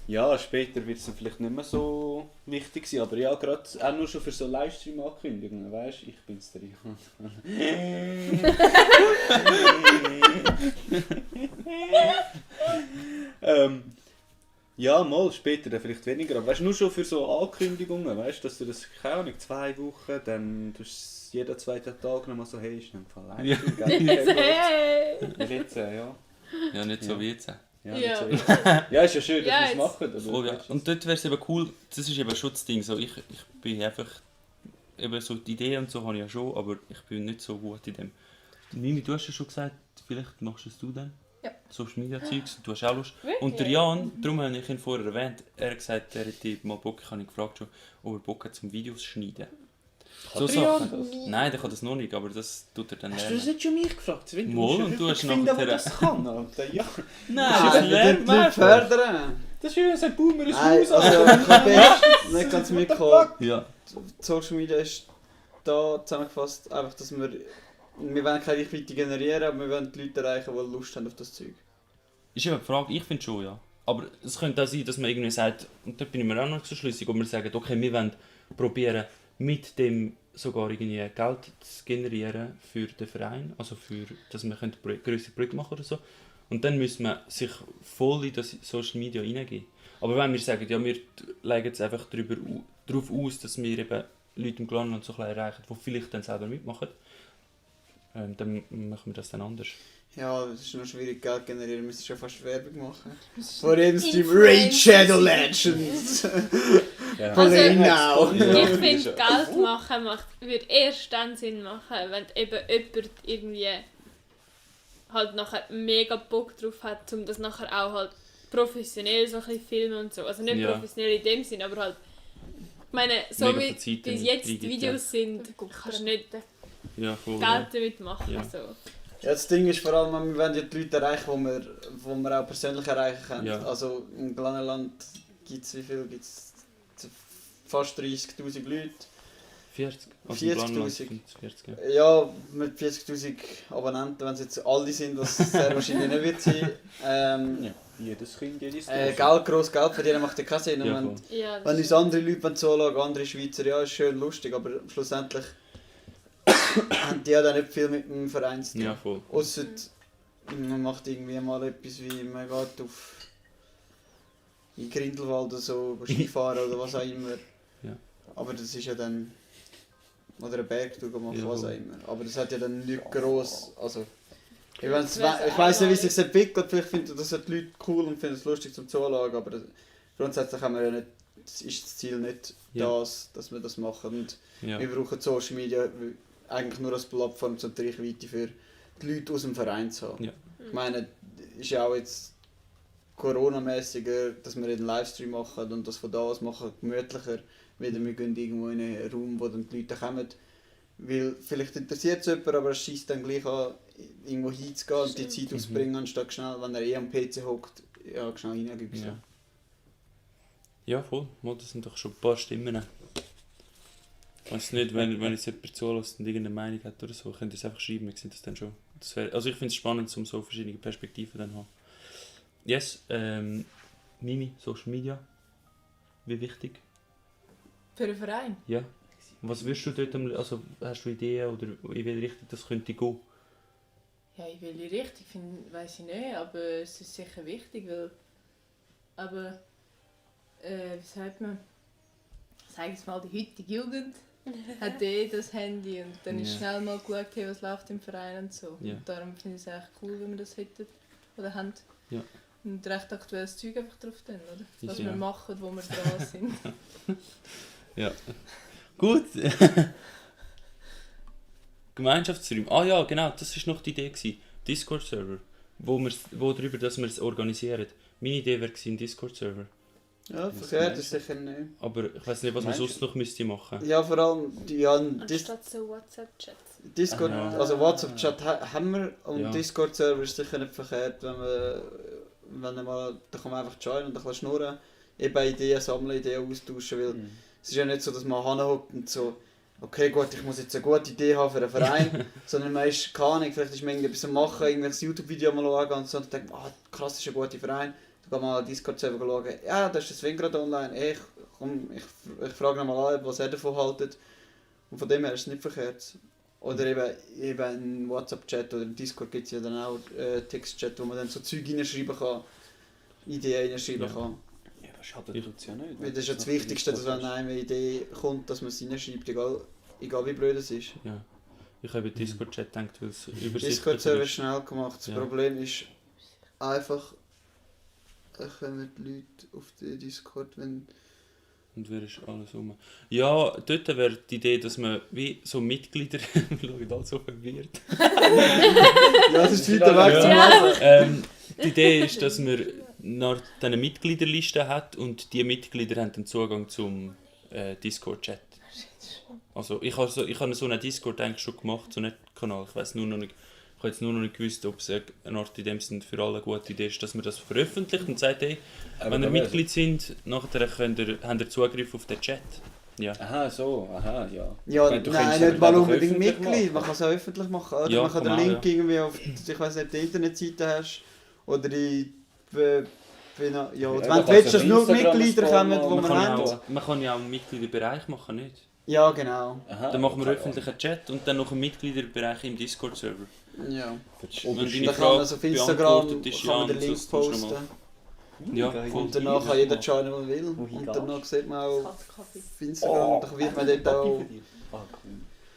Speaker 4: Ja, später wird es dann vielleicht nicht mehr so wichtig sein, aber ja, gerade auch nur schon für so Livestream-Ankündigungen, weißt du, ich bin's der ja, mal später dann vielleicht weniger, aber weißt, nur schon für so Ankündigungen, weißt, dass du das, keine Ahnung, 2 Wochen, dann tust du jeden zweiten Tag nochmal so, hey, ist in dem Fall Livestream, gell?
Speaker 5: Hey!
Speaker 4: Wie jetzt, ja.
Speaker 2: Ja, nicht so
Speaker 4: Ja.
Speaker 2: wie jetzt.
Speaker 4: Ja,
Speaker 5: Ja.
Speaker 4: nicht so. Ja, ist ja schön, dass
Speaker 5: Ja,
Speaker 4: wir es
Speaker 5: jetzt-
Speaker 4: machen. Aber
Speaker 2: Voll, ja. Und dort wäre es eben cool, das ist eben schon das Ding, so, ich bin einfach, eben so die Idee und so habe ich ja schon, aber ich bin nicht so gut in dem. Mimi, du hast ja schon gesagt, vielleicht machst es du dann?
Speaker 5: Ja.
Speaker 2: Social Media Zeugs, du hast auch Lust.
Speaker 5: Wirklich?
Speaker 2: Und der Jan, darum habe ich ihn vorher erwähnt, er hat gesagt, er hätte mal Bock, ich habe ihn gefragt schon, ob er Bock hat zum Videos schneiden. So
Speaker 4: der Jan
Speaker 2: Sachen. Nein, der kann das noch nicht, aber das tut er dann
Speaker 4: Hast du
Speaker 2: lernen.
Speaker 4: das nicht schon mich gefragt? Sven?
Speaker 2: Mal, und du hast
Speaker 4: finden,
Speaker 2: nachher-
Speaker 4: der das kann, Alter. Ja.
Speaker 2: Nein,
Speaker 3: das lernt man fördern.
Speaker 4: Das ist wie ein Boomer ins
Speaker 3: Nein,
Speaker 4: Haus.
Speaker 3: also ich habe jetzt nicht ganz mitgekommen.
Speaker 2: Ja.
Speaker 3: Social Media ist da zusammengefasst, einfach, dass wir wollen keine Reichweite generieren, aber wir wollen die Leute erreichen, die Lust haben auf das Zeug.
Speaker 2: Ist eben die Frage, ich finde schon, ja. Aber es könnte auch sein, dass man irgendwie sagt, und da bin ich mir auch noch nicht so schlüssig, ob wir sagen, okay, wir wollen probieren, mit dem sogar irgendwie Geld zu generieren für den Verein, also für, dass wir größere Projekte machen oder so. Und dann müssen wir sich voll in das Social Media hineingehen. Aber wenn wir sagen, ja, wir legen jetzt einfach darauf aus, dass wir eben Leute im Glanland so ein bisschen erreichen, die vielleicht dann selber mitmachen, dann machen wir das dann anders.
Speaker 3: Ja, es ist noch schwierig, Geld generieren, müsstest ja fast Werbung machen. Vor jedem Stream
Speaker 5: Influencer.
Speaker 3: Raid Shadow Legends!
Speaker 4: Ja.
Speaker 5: Also,
Speaker 3: Play now!
Speaker 5: ich finde, Geld machen würde erst dann Sinn machen, wenn eben jemand irgendwie halt nachher mega Bock drauf hat, um das nachher auch halt professionell so ein bisschen filmen und so. Also nicht
Speaker 2: Ja.
Speaker 5: professionell in dem Sinn, aber halt, ich meine, so
Speaker 2: Mega
Speaker 5: wie
Speaker 2: viel Zeit
Speaker 5: bis
Speaker 2: in
Speaker 5: jetzt die
Speaker 2: reingeht,
Speaker 5: Videos sind, kannst du nicht
Speaker 2: Ja, voll.
Speaker 5: Geld damit machen.
Speaker 2: Ja.
Speaker 5: So.
Speaker 3: Ja, das Ding ist vor allem, wir wollen ja die Leute erreichen, die wir auch persönlich erreichen können.
Speaker 2: Ja.
Speaker 3: Also im Glanenland gibt es wie viel? Gibt's fast 30'000 Leute.
Speaker 2: 40?
Speaker 3: 40'000.
Speaker 2: 40, ja.
Speaker 3: Ja, mit 40'000 Abonnenten, wenn es jetzt alle sind, was sehr wahrscheinlich nicht wird sein.
Speaker 4: Ja, jedes Kind, jedes
Speaker 3: Gross Geld verdienen macht ja keinen Sinn.
Speaker 2: Ja,
Speaker 3: Und
Speaker 2: voll.
Speaker 5: Ja,
Speaker 3: wenn uns andere Leute zuschauen, andere Schweizer, ja, ist schön lustig, aber schlussendlich haben die ja dann nicht viel mit dem Verein zu tun.
Speaker 2: Ja, voll.
Speaker 3: Ausser man macht irgendwie mal etwas wie, man geht auf in Grindelwald oder so, Skifahren oder was auch immer.
Speaker 2: Ja.
Speaker 3: Aber das ist ja dann... Oder einen Bergtour machen,
Speaker 2: Ja,
Speaker 3: was auch
Speaker 2: voll.
Speaker 3: immer. Aber das hat ja dann nicht gross... Also, ich
Speaker 5: Das wär's
Speaker 3: weiss nicht, wie es
Speaker 5: einmalig.
Speaker 3: sich entwickelt, vielleicht finden das die Leute cool und finden es lustig zum Zuschauen, aber grundsätzlich haben wir ja nicht, ist das Ziel nicht
Speaker 2: Ja.
Speaker 3: dass wir das machen. Und
Speaker 2: Ja.
Speaker 3: wir brauchen Social Media eigentlich nur als Plattform, um die Reichweite für die Leute aus dem Verein zu haben.
Speaker 2: Ja.
Speaker 3: Ich meine, ist ja auch jetzt Corona-mäßiger, dass wir einen Livestream machen und das von da aus machen, gemütlicher. Wieder wir gehen irgendwo in einen Raum, wo dann die Leute kommen. Weil vielleicht interessiert es jemanden, aber es scheisst dann gleich an, irgendwo hinzugehen und die Zeit auszubringen, anstatt schnell, wenn er am PC hockt, ja, schnell reingibst.
Speaker 2: Ja. Ja, voll. Mal, das sind doch schon ein paar Stimmen. Ich weiß nicht, wenn jetzt jemand zulässt und irgendeine Meinung hat oder so, könnt ihr es einfach schreiben, wir sehen das dann schon. Also ich finde es spannend, um so verschiedene Perspektiven dann zu haben. Yes, Mimi, Social Media, wie wichtig?
Speaker 6: Für einen Verein?
Speaker 2: Ja. Was wirst du dort, also hast du Ideen oder in welche Richtung das könnte gehen?
Speaker 6: Ja, in welche Richtung, weiss ich nicht, aber es ist sicher wichtig, weil... Aber... wie sagt man? Sag jetzt mal, die heutige Jugend hat das Handy und dann ist
Speaker 2: Ja.
Speaker 6: schnell mal geschaut, hey, was läuft im Verein und so.
Speaker 2: Ja.
Speaker 6: Und darum finde ich es echt cool, wenn wir das hätten oder haben.
Speaker 2: Ja.
Speaker 6: Und recht aktuelles Zeug einfach drauf tun, oder? Was
Speaker 2: Ja.
Speaker 6: wir machen, wo wir dran sind.
Speaker 2: Ja. Gut. Gemeinschaftsräume. Ah ja, genau, das war noch die Idee. Discord-Server. Wo darüber, dass wir es organisieren. Meine Idee wäre ein Discord-Server.
Speaker 3: Ja, verkehrt ist sicher nicht.
Speaker 2: Aber ich weiß nicht, was man
Speaker 4: Meinst
Speaker 2: sonst noch müsste machen.
Speaker 3: Ja, vor allem
Speaker 5: anstatt so WhatsApp-Chats.
Speaker 3: Discord,
Speaker 2: Ah, ja.
Speaker 3: also WhatsApp-Chat haben wir und
Speaker 2: Ja.
Speaker 3: Discord-Server ist sicher nicht verkehrt, wenn man mal, da kann man einfach joinen und ein bisschen schnurren, eben Ideen sammeln, Ideen austauschen, weil es ist ja nicht so, dass man hinhockt und so, okay gut, ich muss jetzt eine gute Idee haben für einen Verein, sondern man ist, keine Ahnung, vielleicht ist man irgendetwas am machen, irgendwelches YouTube-Video mal schauen und so und denkt, krass, das ist ein guter Verein, dann kann man Discord-Server schauen, ja, da ist der Swing gerade online, ich frage ihn mal an, was er davon haltet und von dem her ist es nicht verkehrt. Oder eben ein WhatsApp-Chat oder ein Discord gibt es ja dann auch Text-Chat, wo man dann so Zeug reinschreiben kann, Ideen reinschreiben
Speaker 2: Ja.
Speaker 3: kann.
Speaker 4: Ja, aber schadet tut's ja nicht.
Speaker 3: Weil das ist ja das Wichtigste, dass wenn einem eine Idee kommt, dass man es reinschreibt, egal wie blöd es ist.
Speaker 2: Ja. Ich habe Discord-Chat gedacht, weil es übersichtlicher
Speaker 3: Discord-Server ist
Speaker 2: ist.
Speaker 3: schnell gemacht. Das
Speaker 2: Ja.
Speaker 3: Problem ist einfach, kommen die Leute auf den Discord, wenn...
Speaker 2: Und wer ist alles rum? Ja, dort wäre die Idee, dass man wie so Mitglieder... wir schauen alle so verwirrt.
Speaker 3: Ja, das ist weiter weg
Speaker 2: Ja.
Speaker 3: zum Machen.
Speaker 2: Die Idee ist, dass man nach eine Mitgliederliste hat und die Mitglieder haben dann Zugang zum Discord-Chat. Also ich habe so einen Discord eigentlich schon gemacht, so einen Kanal. Ich habe jetzt nur noch nicht gewusst, ob es eine Art in dem Sinne für alle eine gute Idee ist, dass man das veröffentlicht und sagt, hey, wenn ihr Mitglied sind, nachher habt ihr Zugriff auf den Chat. Ja.
Speaker 4: Aha, so, aha, ja.
Speaker 3: Ja,
Speaker 4: Ich meine, du
Speaker 3: nein,
Speaker 4: könntest
Speaker 3: nicht
Speaker 4: aber
Speaker 3: mal
Speaker 4: einfach
Speaker 3: unbedingt
Speaker 4: öffentlich
Speaker 3: Mitglied,
Speaker 4: machen.
Speaker 3: man kann es auch öffentlich machen. Oder
Speaker 2: Ja,
Speaker 3: man kann den
Speaker 2: kann man
Speaker 3: Link
Speaker 2: auch,
Speaker 3: irgendwie auf, ich weiß nicht, die Internetseite hast oder die... Ja, wenn
Speaker 4: Ja,
Speaker 3: du
Speaker 4: man kann
Speaker 3: willst,
Speaker 4: es
Speaker 3: dass
Speaker 4: auf
Speaker 3: nur die
Speaker 4: Instagram
Speaker 3: Mitglieder
Speaker 4: scrollen
Speaker 3: kommen, die
Speaker 4: und
Speaker 3: wir haben.
Speaker 2: Man kann ja auch einen Mitgliederbereich machen, nicht?
Speaker 3: Ja, genau.
Speaker 4: Aha,
Speaker 2: Dann machen wir
Speaker 4: okay,
Speaker 2: öffentlichen Chat und dann noch einen Mitgliederbereich im Discord-Server.
Speaker 3: Ja.
Speaker 2: Und wenn deine
Speaker 3: Da kann man
Speaker 2: Frage
Speaker 3: also auf Instagram
Speaker 2: beantwortet ist,
Speaker 3: kann man den
Speaker 2: ja,
Speaker 3: Link
Speaker 2: sonst musst du
Speaker 3: posten.
Speaker 2: nochmal- Ja, voll.
Speaker 3: Und danach kann jeder joinen, der will.
Speaker 4: Wohin
Speaker 3: Und
Speaker 4: gehst
Speaker 3: danach sieht man auch
Speaker 6: Kaffee.
Speaker 3: auf Instagram, und dann wird man dort auch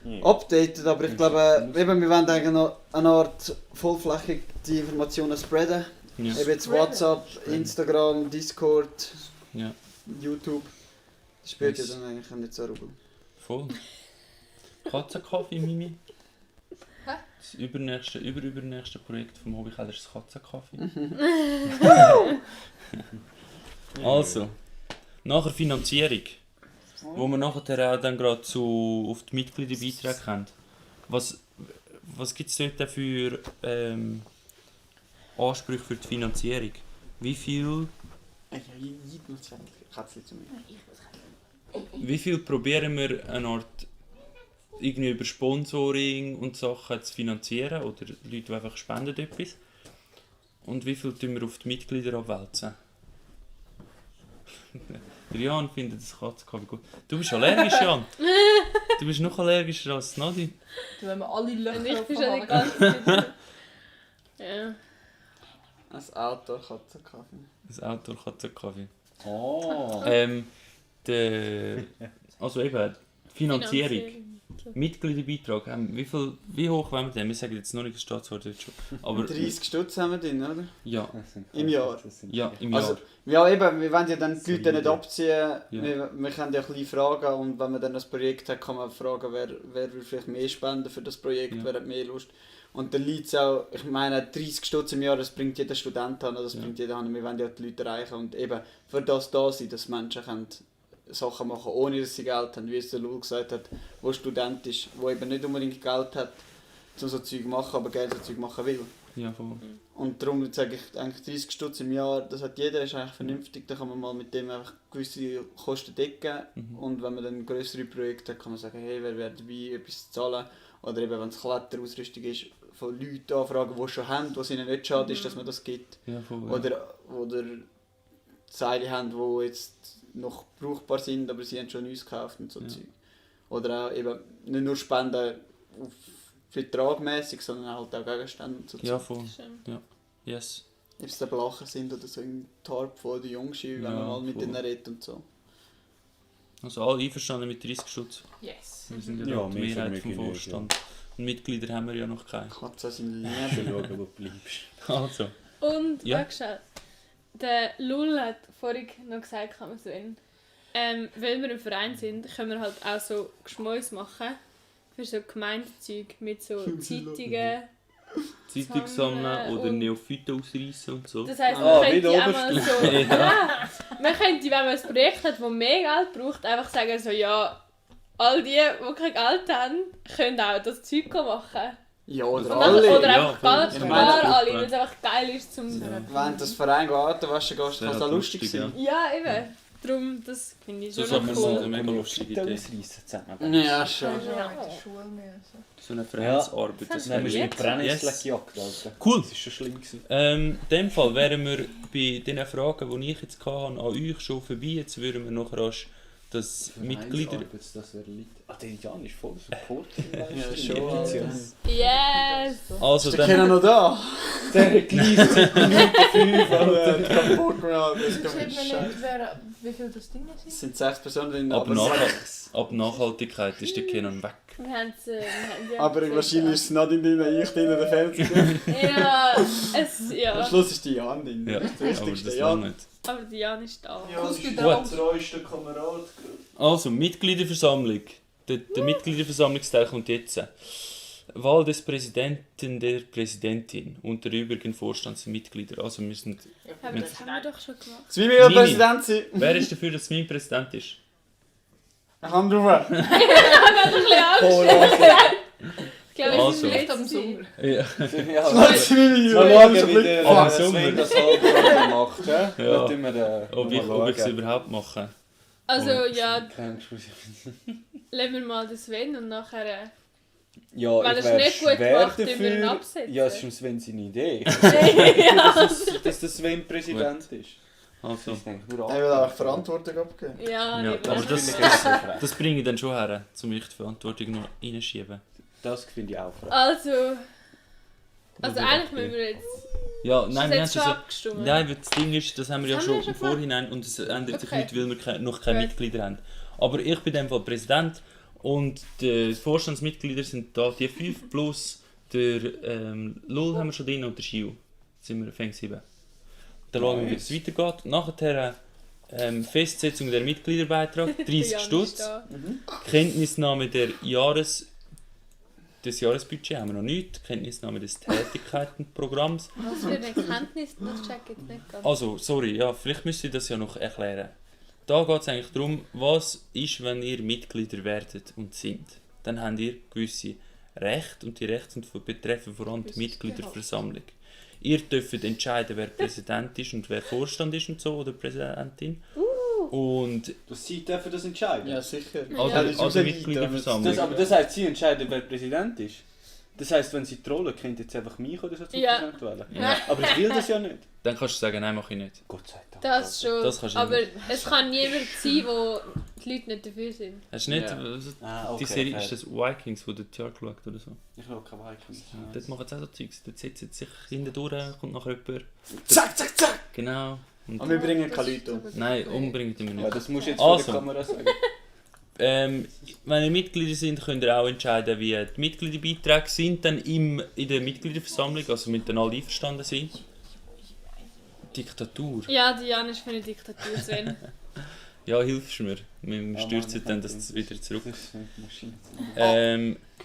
Speaker 4: Ja.
Speaker 3: updated. Aber ich glaube, eben, wir wollen eigentlich noch eine Art vollflächig die Informationen spreaden.
Speaker 2: Ja.
Speaker 3: Eben jetzt WhatsApp, Instagram, Discord,
Speaker 2: Ja,
Speaker 3: YouTube. Das spielt ja
Speaker 2: Nice.
Speaker 3: dann eigentlich auch nicht so eine Rolle.
Speaker 2: voll. Katzenkaffee, Mimi.
Speaker 6: Hä?
Speaker 2: Das übernächste Projekt vom Hobbykeller ist das Katzenkaffee. Also, nachher Finanzierung. Wo wir nachher auch dann gerade auf die Mitgliederbeiträge kommen. Was gibt es dort für Ansprüche für die Finanzierung? Wie viel? wie viel probieren wir eine Art irgendwie über Sponsoring und Sachen zu finanzieren oder Leute, die einfach spenden etwas? Und wie viel tun wir auf die Mitglieder abwälzen? Der Jan findet das Katzenkaffee gut. Du bist allergisch, Jan. Du bist noch allergischer als Nadine.
Speaker 6: Du, wenn wir alle
Speaker 5: Und
Speaker 6: Löcher
Speaker 5: ich
Speaker 6: auf
Speaker 5: bin
Speaker 6: der
Speaker 5: schon die
Speaker 6: Haare-
Speaker 5: ganze Zeit. Ja.
Speaker 3: Ein Auto, Katzenkaffee.
Speaker 2: Das Autor Katzenkaffee.
Speaker 4: Oh.
Speaker 2: Also eben, Finanzierung. Mitgliederbeitrag. Wie hoch wollen wir denn? Wir sagen jetzt noch nicht das Staatswort heute schon. Aber
Speaker 3: 30 Stutz haben wir drin, oder?
Speaker 2: ja,
Speaker 3: Im Jahr.
Speaker 2: ja, im Jahr.
Speaker 3: Also, ja eben, wir wollen ja dann die Leute nicht
Speaker 4: Solide.
Speaker 3: abziehen. Wir können ja ein bisschen fragen und wenn man dann ein Projekt hat, kann man fragen, wer will vielleicht mehr spenden für das Projekt,
Speaker 2: Ja.
Speaker 3: wer hat mehr Lust. Und dann liegt es auch, ich meine, 30 Stutz im Jahr, das bringt jeder Student an, das
Speaker 2: Ja.
Speaker 3: bringt jeder an. Wir wollen ja die Leute erreichen und eben für das da sein, dass Menschen können Sachen machen, ohne dass sie Geld haben, wie es der Lul gesagt hat, wo Student ist, wo eben nicht unbedingt Geld hat, um so Zeug zu machen, aber gerne so Zeug machen will.
Speaker 2: Ja, voll.
Speaker 3: Und darum sage ich eigentlich 30 Stutz im Jahr, das hat jeder, ist eigentlich vernünftig, da kann man mal mit dem einfach gewisse Kosten decken und wenn man dann größere Projekte hat, kann man sagen, hey, wer wäre dabei, etwas zu zahlen oder eben wenn es Kletterausrüstung ist, von Leuten anfragen, die es schon haben, was ihnen nicht schade ist, dass man das gibt.
Speaker 2: Ja, voll.
Speaker 3: Oder Seile haben, die jetzt noch brauchbar sind, aber sie haben schon Neues gekauft und so
Speaker 2: Ja.
Speaker 3: Zeug. Oder auch eben nicht nur Spenden auf vertragmäßig, sondern halt auch Gegenstände und so
Speaker 2: Ja,
Speaker 3: Zeug.
Speaker 2: voll.
Speaker 5: Schön.
Speaker 2: Yes.
Speaker 3: Ob es dann Blacher sind oder so im Tarp von den Jungschen, wenn
Speaker 2: Ja,
Speaker 3: man mal mit
Speaker 2: voll.
Speaker 3: denen redet und so.
Speaker 2: Also alle einverstanden mit 30 Stutz.
Speaker 6: Yes.
Speaker 2: Wir sind ja,
Speaker 4: Ja,
Speaker 2: da die
Speaker 4: mehr
Speaker 2: Mehrheit
Speaker 4: sind
Speaker 2: vom
Speaker 4: wir genug,
Speaker 2: Vorstand. Und Mitglieder haben wir ja noch keine.
Speaker 3: Katzen sind
Speaker 4: Schon
Speaker 3: lieb.
Speaker 4: schauen, wo du bleibst.
Speaker 2: Also.
Speaker 5: Und,
Speaker 2: Ja.
Speaker 5: angeschaut, der Lul hat vorhin noch gesagt, kann man so weil wir im Verein sind, können wir halt auch so Geschmäus machen. Für so Gemeindezeug mit so Zeitungen.
Speaker 2: Zeitung sammeln oder
Speaker 5: und-
Speaker 2: Neophyten ausreißen und so.
Speaker 5: Das heisst,
Speaker 3: Ah,
Speaker 5: man
Speaker 4: wie
Speaker 5: könnte
Speaker 4: der
Speaker 5: auch mal so...
Speaker 2: Ja.
Speaker 5: Ja, man könnte, wenn man ein Projekt hat, das mehr Geld braucht, einfach sagen so, ja, all die kein Geld haben, können auch das Zeug machen.
Speaker 3: Ja,
Speaker 5: Und
Speaker 3: oder
Speaker 5: dann,
Speaker 3: alle.
Speaker 5: oder einfach
Speaker 2: voll.
Speaker 5: gar,
Speaker 3: Ich
Speaker 5: gar
Speaker 3: meine,
Speaker 5: alle,
Speaker 2: Gruppe.
Speaker 5: weil es einfach geil ist zum...
Speaker 3: Wenn das Verein Auto waschen gehst, kann es
Speaker 2: Wäre
Speaker 3: auch lustig
Speaker 2: lustig,
Speaker 3: sein.
Speaker 5: Ja, eben. Darum, das finde ich
Speaker 2: So
Speaker 5: schon
Speaker 2: Sachen
Speaker 5: noch
Speaker 2: sind
Speaker 5: cool.
Speaker 2: eine mega lustige Idee.
Speaker 4: Ausreißen zusammen.
Speaker 3: Ja, schon.
Speaker 6: Ja, in der Schule mehr. So.
Speaker 2: So eine Vereinsarbeit. Das
Speaker 4: Dann haben wir
Speaker 2: wäre
Speaker 4: mit Brennnesseln
Speaker 2: Yes.
Speaker 4: gejagt, Alter.
Speaker 2: Cool.
Speaker 4: Das war schon schlimm. Gewesen.
Speaker 2: In dem Fall wären wir bei den Fragen, die ich jetzt hatte, an euch schon vorbei. Jetzt würden wir noch rasch das Mitglieder...
Speaker 4: Vereinsarbeit, das wäre Leute. Ah, der Jan ist voll Support.
Speaker 3: Ja, schon.
Speaker 5: Yes!
Speaker 2: Also
Speaker 3: Ist der Kinder
Speaker 2: dann...
Speaker 3: noch da?
Speaker 4: Der gleist seit Minute 5,
Speaker 3: Der hat keinen Bock mehr. Das
Speaker 6: Schreibt
Speaker 3: ist
Speaker 6: man
Speaker 3: scheiße.
Speaker 6: nicht, wie viel das Ding ist?
Speaker 3: Es sind 6 Personen drin,
Speaker 2: Ab,
Speaker 3: aber,
Speaker 2: ab Nachhaltigkeit ist der Kenan weg.
Speaker 5: Wir haben es...
Speaker 3: aber wahrscheinlich ist es Nadine drin, ich drin, der Fernseher.
Speaker 5: Ja,
Speaker 3: Am
Speaker 5: ja.
Speaker 3: Schluss ist die Jan drin.
Speaker 2: Ja,
Speaker 3: Das ist
Speaker 2: aber
Speaker 3: das Wichtigste.
Speaker 2: das
Speaker 3: Ja.
Speaker 2: lange nicht.
Speaker 5: Aber die Jan ist da.
Speaker 3: Ja,
Speaker 6: Kuss
Speaker 3: das
Speaker 6: bei
Speaker 3: ist
Speaker 6: der
Speaker 2: Gut.
Speaker 6: Hand.
Speaker 4: treueste Kamerad.
Speaker 2: Also, Mitgliederversammlung. Der Mitgliederversammlungsteil kommt jetzt. Wahl des Präsidenten, der Präsidentin und der übrigen Vorstandsmitglieder. Also wir sind...
Speaker 5: Aber das haben wir doch schon gemacht.
Speaker 3: Jetzt will ich wieder
Speaker 2: Nini.
Speaker 3: Präsident sein.
Speaker 2: Wer ist dafür, dass mein Präsident ist?
Speaker 3: Ich kann drauf.
Speaker 5: Ich glaube,
Speaker 2: Also.
Speaker 5: es ist
Speaker 6: Vielleicht ab dem
Speaker 5: letzte.
Speaker 6: Sommer.
Speaker 2: Ja.
Speaker 4: Ja,
Speaker 3: Lass mich
Speaker 4: mal
Speaker 3: mal
Speaker 4: schauen,
Speaker 3: schon
Speaker 4: wie
Speaker 3: ein
Speaker 4: der
Speaker 2: Ah,
Speaker 4: Sven
Speaker 2: Sommer.
Speaker 4: das halbe macht. Ja.
Speaker 2: Ja.
Speaker 4: Dann tun wir,
Speaker 2: Ob ich es überhaupt mache.
Speaker 5: Also
Speaker 2: Oh.
Speaker 5: ja,
Speaker 4: bisschen...
Speaker 5: lassen wir mal den Sven und nachher...
Speaker 4: Ja,
Speaker 5: Weil
Speaker 4: ich
Speaker 5: es
Speaker 4: wär
Speaker 5: nicht gut
Speaker 4: schwer
Speaker 5: gemacht, tun wir ihn
Speaker 4: dafür.
Speaker 5: absetzen.
Speaker 4: Ja, es ist dem Sven seine Idee.
Speaker 5: ja,
Speaker 4: Dass der Sven Präsident ist.
Speaker 2: Also,
Speaker 4: Ich denke, nur
Speaker 3: Er will auch Verantwortung abgeben.
Speaker 5: ja,
Speaker 2: Ja,
Speaker 5: eben.
Speaker 2: aber das-
Speaker 4: finde ich auch frech.
Speaker 2: das bringe ich dann schon her, um mich die Verantwortung noch reinschieben.
Speaker 4: Das finde ich auch frech.
Speaker 5: Also
Speaker 2: Oder
Speaker 5: eigentlich
Speaker 2: okay.
Speaker 5: müssen wir jetzt...
Speaker 2: Ja,
Speaker 5: Ist
Speaker 2: nein,
Speaker 5: das
Speaker 2: wir haben
Speaker 5: jetzt schon
Speaker 2: schon...
Speaker 5: abgestimmt?
Speaker 2: Nein, weil das Ding ist, das haben wir ja
Speaker 5: Das
Speaker 2: schon
Speaker 5: haben wir
Speaker 2: im
Speaker 5: schon gemacht.
Speaker 2: Vorhinein und es ändert sich
Speaker 5: Okay.
Speaker 2: nicht, weil wir noch keine
Speaker 5: Gut.
Speaker 2: Mitglieder haben. Aber ich bin in dem Fall Präsident und die Vorstandsmitglieder sind da die 5 plus der Lul haben wir schon drin und der Schiu. Jetzt sind wir Fäng 7. Dann schauen wir, wie es weitergeht. Nachher Festsetzung der Mitgliederbeitrag, 30
Speaker 5: Jan ist
Speaker 2: Stutz.
Speaker 5: da.
Speaker 2: Kenntnisnahme des Jahresbudgets haben wir noch nicht. Kenntnisnahme des Tätigkeitenprogramms.
Speaker 5: Was für eine Erkenntnis? Das check ich jetzt nicht ganz.
Speaker 2: Also, sorry, ja, vielleicht müsst ihr das ja noch erklären. Da geht es eigentlich darum, was ist, wenn ihr Mitglieder werdet und sind. Dann habt ihr gewisse Rechte und die Rechte sind betreffen vor allem die Mitgliederversammlung. Ihr dürft entscheiden, wer Präsident ist und wer Vorstand ist und so, oder Präsidentin. Und
Speaker 4: Dass sie dürfen das entscheiden.
Speaker 3: Ja, sicher.
Speaker 2: also,
Speaker 3: Ja, das ist
Speaker 2: also
Speaker 3: rausgeht,
Speaker 2: Mitgliederversammlung.
Speaker 4: Aber das heisst, sie entscheiden, wer Präsident ist. Das heisst, wenn sie trollen, könnt ihr jetzt einfach mich oder so zum
Speaker 5: Ja.
Speaker 4: Präsident wählen.
Speaker 2: Ja.
Speaker 4: Aber ich will das ja nicht.
Speaker 2: Dann kannst du sagen, nein, mache ich nicht.
Speaker 4: Gott sei Dank.
Speaker 5: Das schon.
Speaker 2: Das kannst du
Speaker 5: aber
Speaker 2: nicht.
Speaker 5: es kann niemand sein, wo die Leute nicht dafür sind.
Speaker 2: Hast du nicht,
Speaker 3: Ja.
Speaker 2: die Serie ist das Vikings, wo du das Jahr geschaut oder so?
Speaker 4: Ich will keine Vikings.
Speaker 2: Dort machen sie auch so Zeugs. Dort setzt sich hinten durch, kommt nachher jemand.
Speaker 3: Zack, zack, zack!
Speaker 2: Genau. Und
Speaker 3: Und wir bringen keine Leute um.
Speaker 2: nein, umbringen wir
Speaker 4: Ja,
Speaker 2: nicht.
Speaker 4: das musst du jetzt
Speaker 2: Also.
Speaker 4: vor der Kamera sagen.
Speaker 2: Wenn ihr Mitglieder sind, könnt ihr auch entscheiden, wie die Mitgliederbeiträge sind, dann in der Mitgliederversammlung, also mit den alle einverstanden sind. Diktatur.
Speaker 5: Ja, Diana ist für eine Diktatur, Sven.
Speaker 2: Ja, hilfst du mir. Wir
Speaker 4: Ja,
Speaker 2: stürzen
Speaker 4: Mann,
Speaker 2: dann das wieder zurück.
Speaker 4: Das ist eine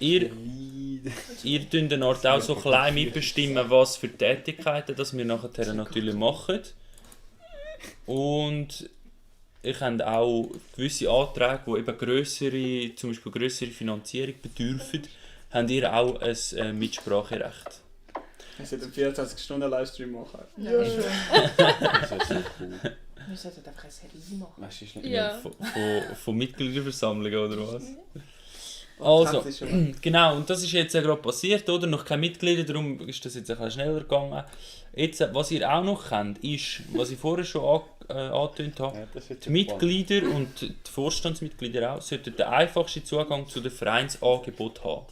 Speaker 4: Maschine.
Speaker 2: Ihr tünt dann Art auch so klein mitbestimmen, was für Tätigkeiten das wir nachher natürlich machen. Und ich habe auch gewisse Anträge, die eben grössere, zum Beispiel grössere Finanzierung bedürfen, habt ihr auch ein Mitspracherecht.
Speaker 3: Wir sollten einen 24-Stunden-Livestream machen.
Speaker 6: Ja, schon.
Speaker 4: Das ist so cool.
Speaker 6: Wir sollten einfach eine Serie machen.
Speaker 4: Weißt du, ist nicht
Speaker 5: Ja.
Speaker 2: Von Mitgliederversammlungen oder was? Also, genau, und das ist jetzt ja gerade passiert, oder? Noch keine Mitglieder, darum ist das jetzt ein bisschen schneller gegangen. Jetzt, was ihr auch noch kennt, ist, was ich vorher schon angetönt habe,
Speaker 4: Ja, das ist jetzt
Speaker 2: die Mitglieder und die Vorstandsmitglieder auch sollten den einfachsten Zugang zu den Vereinsangeboten haben.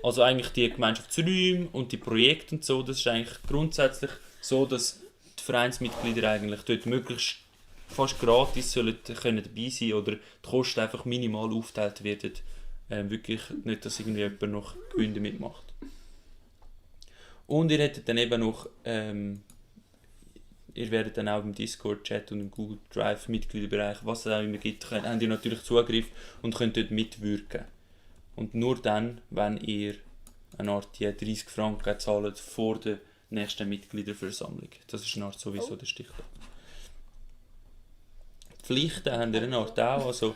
Speaker 2: Also eigentlich die Gemeinschaftsräume und die Projekte und so, das ist eigentlich grundsätzlich so, dass die Vereinsmitglieder eigentlich dort möglichst fast gratis sollen können dabei sein oder die Kosten einfach minimal aufgeteilt werden. Wirklich nicht, dass irgendwie jemand noch Gewinne mitmacht. Und ihr hättet dann eben noch, ihr werdet dann auch im Discord-Chat und im Google Drive Mitgliederbereich, was es auch immer gibt, habt ihr natürlich Zugriff und könnt dort mitwirken. Und nur dann, wenn ihr eine Art die 30 Franken zahlt vor der nächsten Mitgliederversammlung. Das ist eine Art sowieso der Stichtag. Die Pflichten haben ihr eine Art auch, also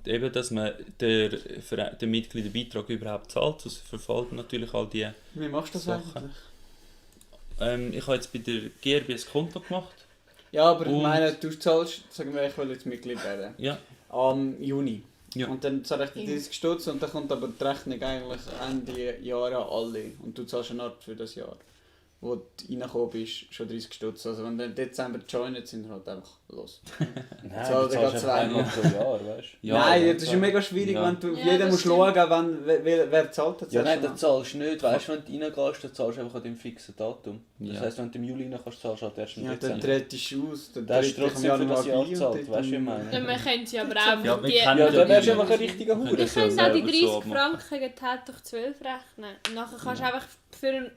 Speaker 2: eben, dass man den Mitgliederbeitrag überhaupt zahlt, sonst verfallen natürlich all die
Speaker 3: Wie machst du das
Speaker 2: Sachen.
Speaker 3: eigentlich?
Speaker 2: Ich habe jetzt bei der GRB ein Konto gemacht.
Speaker 3: Ja, aber ich
Speaker 2: Und-
Speaker 3: meine, du zahlst, sagen wir, ich will jetzt Mitglied werden.
Speaker 2: Ja.
Speaker 3: Am Juni.
Speaker 2: Ja.
Speaker 3: Und dann zahle ich die 30 Stutz und dann kommt aber die Rechnung eigentlich Ende Jahr an alle. Und du zahlst eine Art für das Jahr, wo du reingekommen bist, schon 30 Stutz. Also wenn dann im Dezember joint, sind wir halt einfach los.
Speaker 4: Nein,
Speaker 3: Zahl
Speaker 4: du
Speaker 3: dir
Speaker 4: zahlst
Speaker 3: grad
Speaker 4: einfach einmal pro Jahr, weißt du?
Speaker 2: Ja,
Speaker 3: Nein,
Speaker 2: ja,
Speaker 3: das ist ja mega schwierig,
Speaker 2: Ja.
Speaker 3: wenn du
Speaker 5: Ja,
Speaker 3: jeder
Speaker 5: das
Speaker 3: muss
Speaker 5: stimmt.
Speaker 3: schauen, wer zahlt das.
Speaker 4: Ja, nein,
Speaker 3: erst
Speaker 4: das zahlst du nicht. Weißt du, wenn du reingehst, dann zahlst du einfach an dem fixen Datum. Das
Speaker 2: Ja.
Speaker 4: heisst, wenn du im Juli reinkommst, zahlst du halt erst im
Speaker 3: Ja, dann
Speaker 4: Dezember.
Speaker 3: trittst du aus, dann
Speaker 4: Das ist
Speaker 3: tritt ich im
Speaker 4: trotzdem für
Speaker 3: Januar
Speaker 4: das Jahr
Speaker 3: bei
Speaker 4: gezahlt,
Speaker 3: und
Speaker 4: weißt du, wie ich meine?
Speaker 5: Ja, wir können sie aber auch
Speaker 2: Ja, wir
Speaker 5: die...
Speaker 2: kennen
Speaker 4: Ja, dann wärst du
Speaker 2: Ja.
Speaker 4: einfach ein richtiger Hure.
Speaker 5: Wir können auch die
Speaker 2: selber so
Speaker 5: 30
Speaker 2: abmachen.
Speaker 5: Franken geteilt durch 12 rechnen. Und nachher kannst du einfach für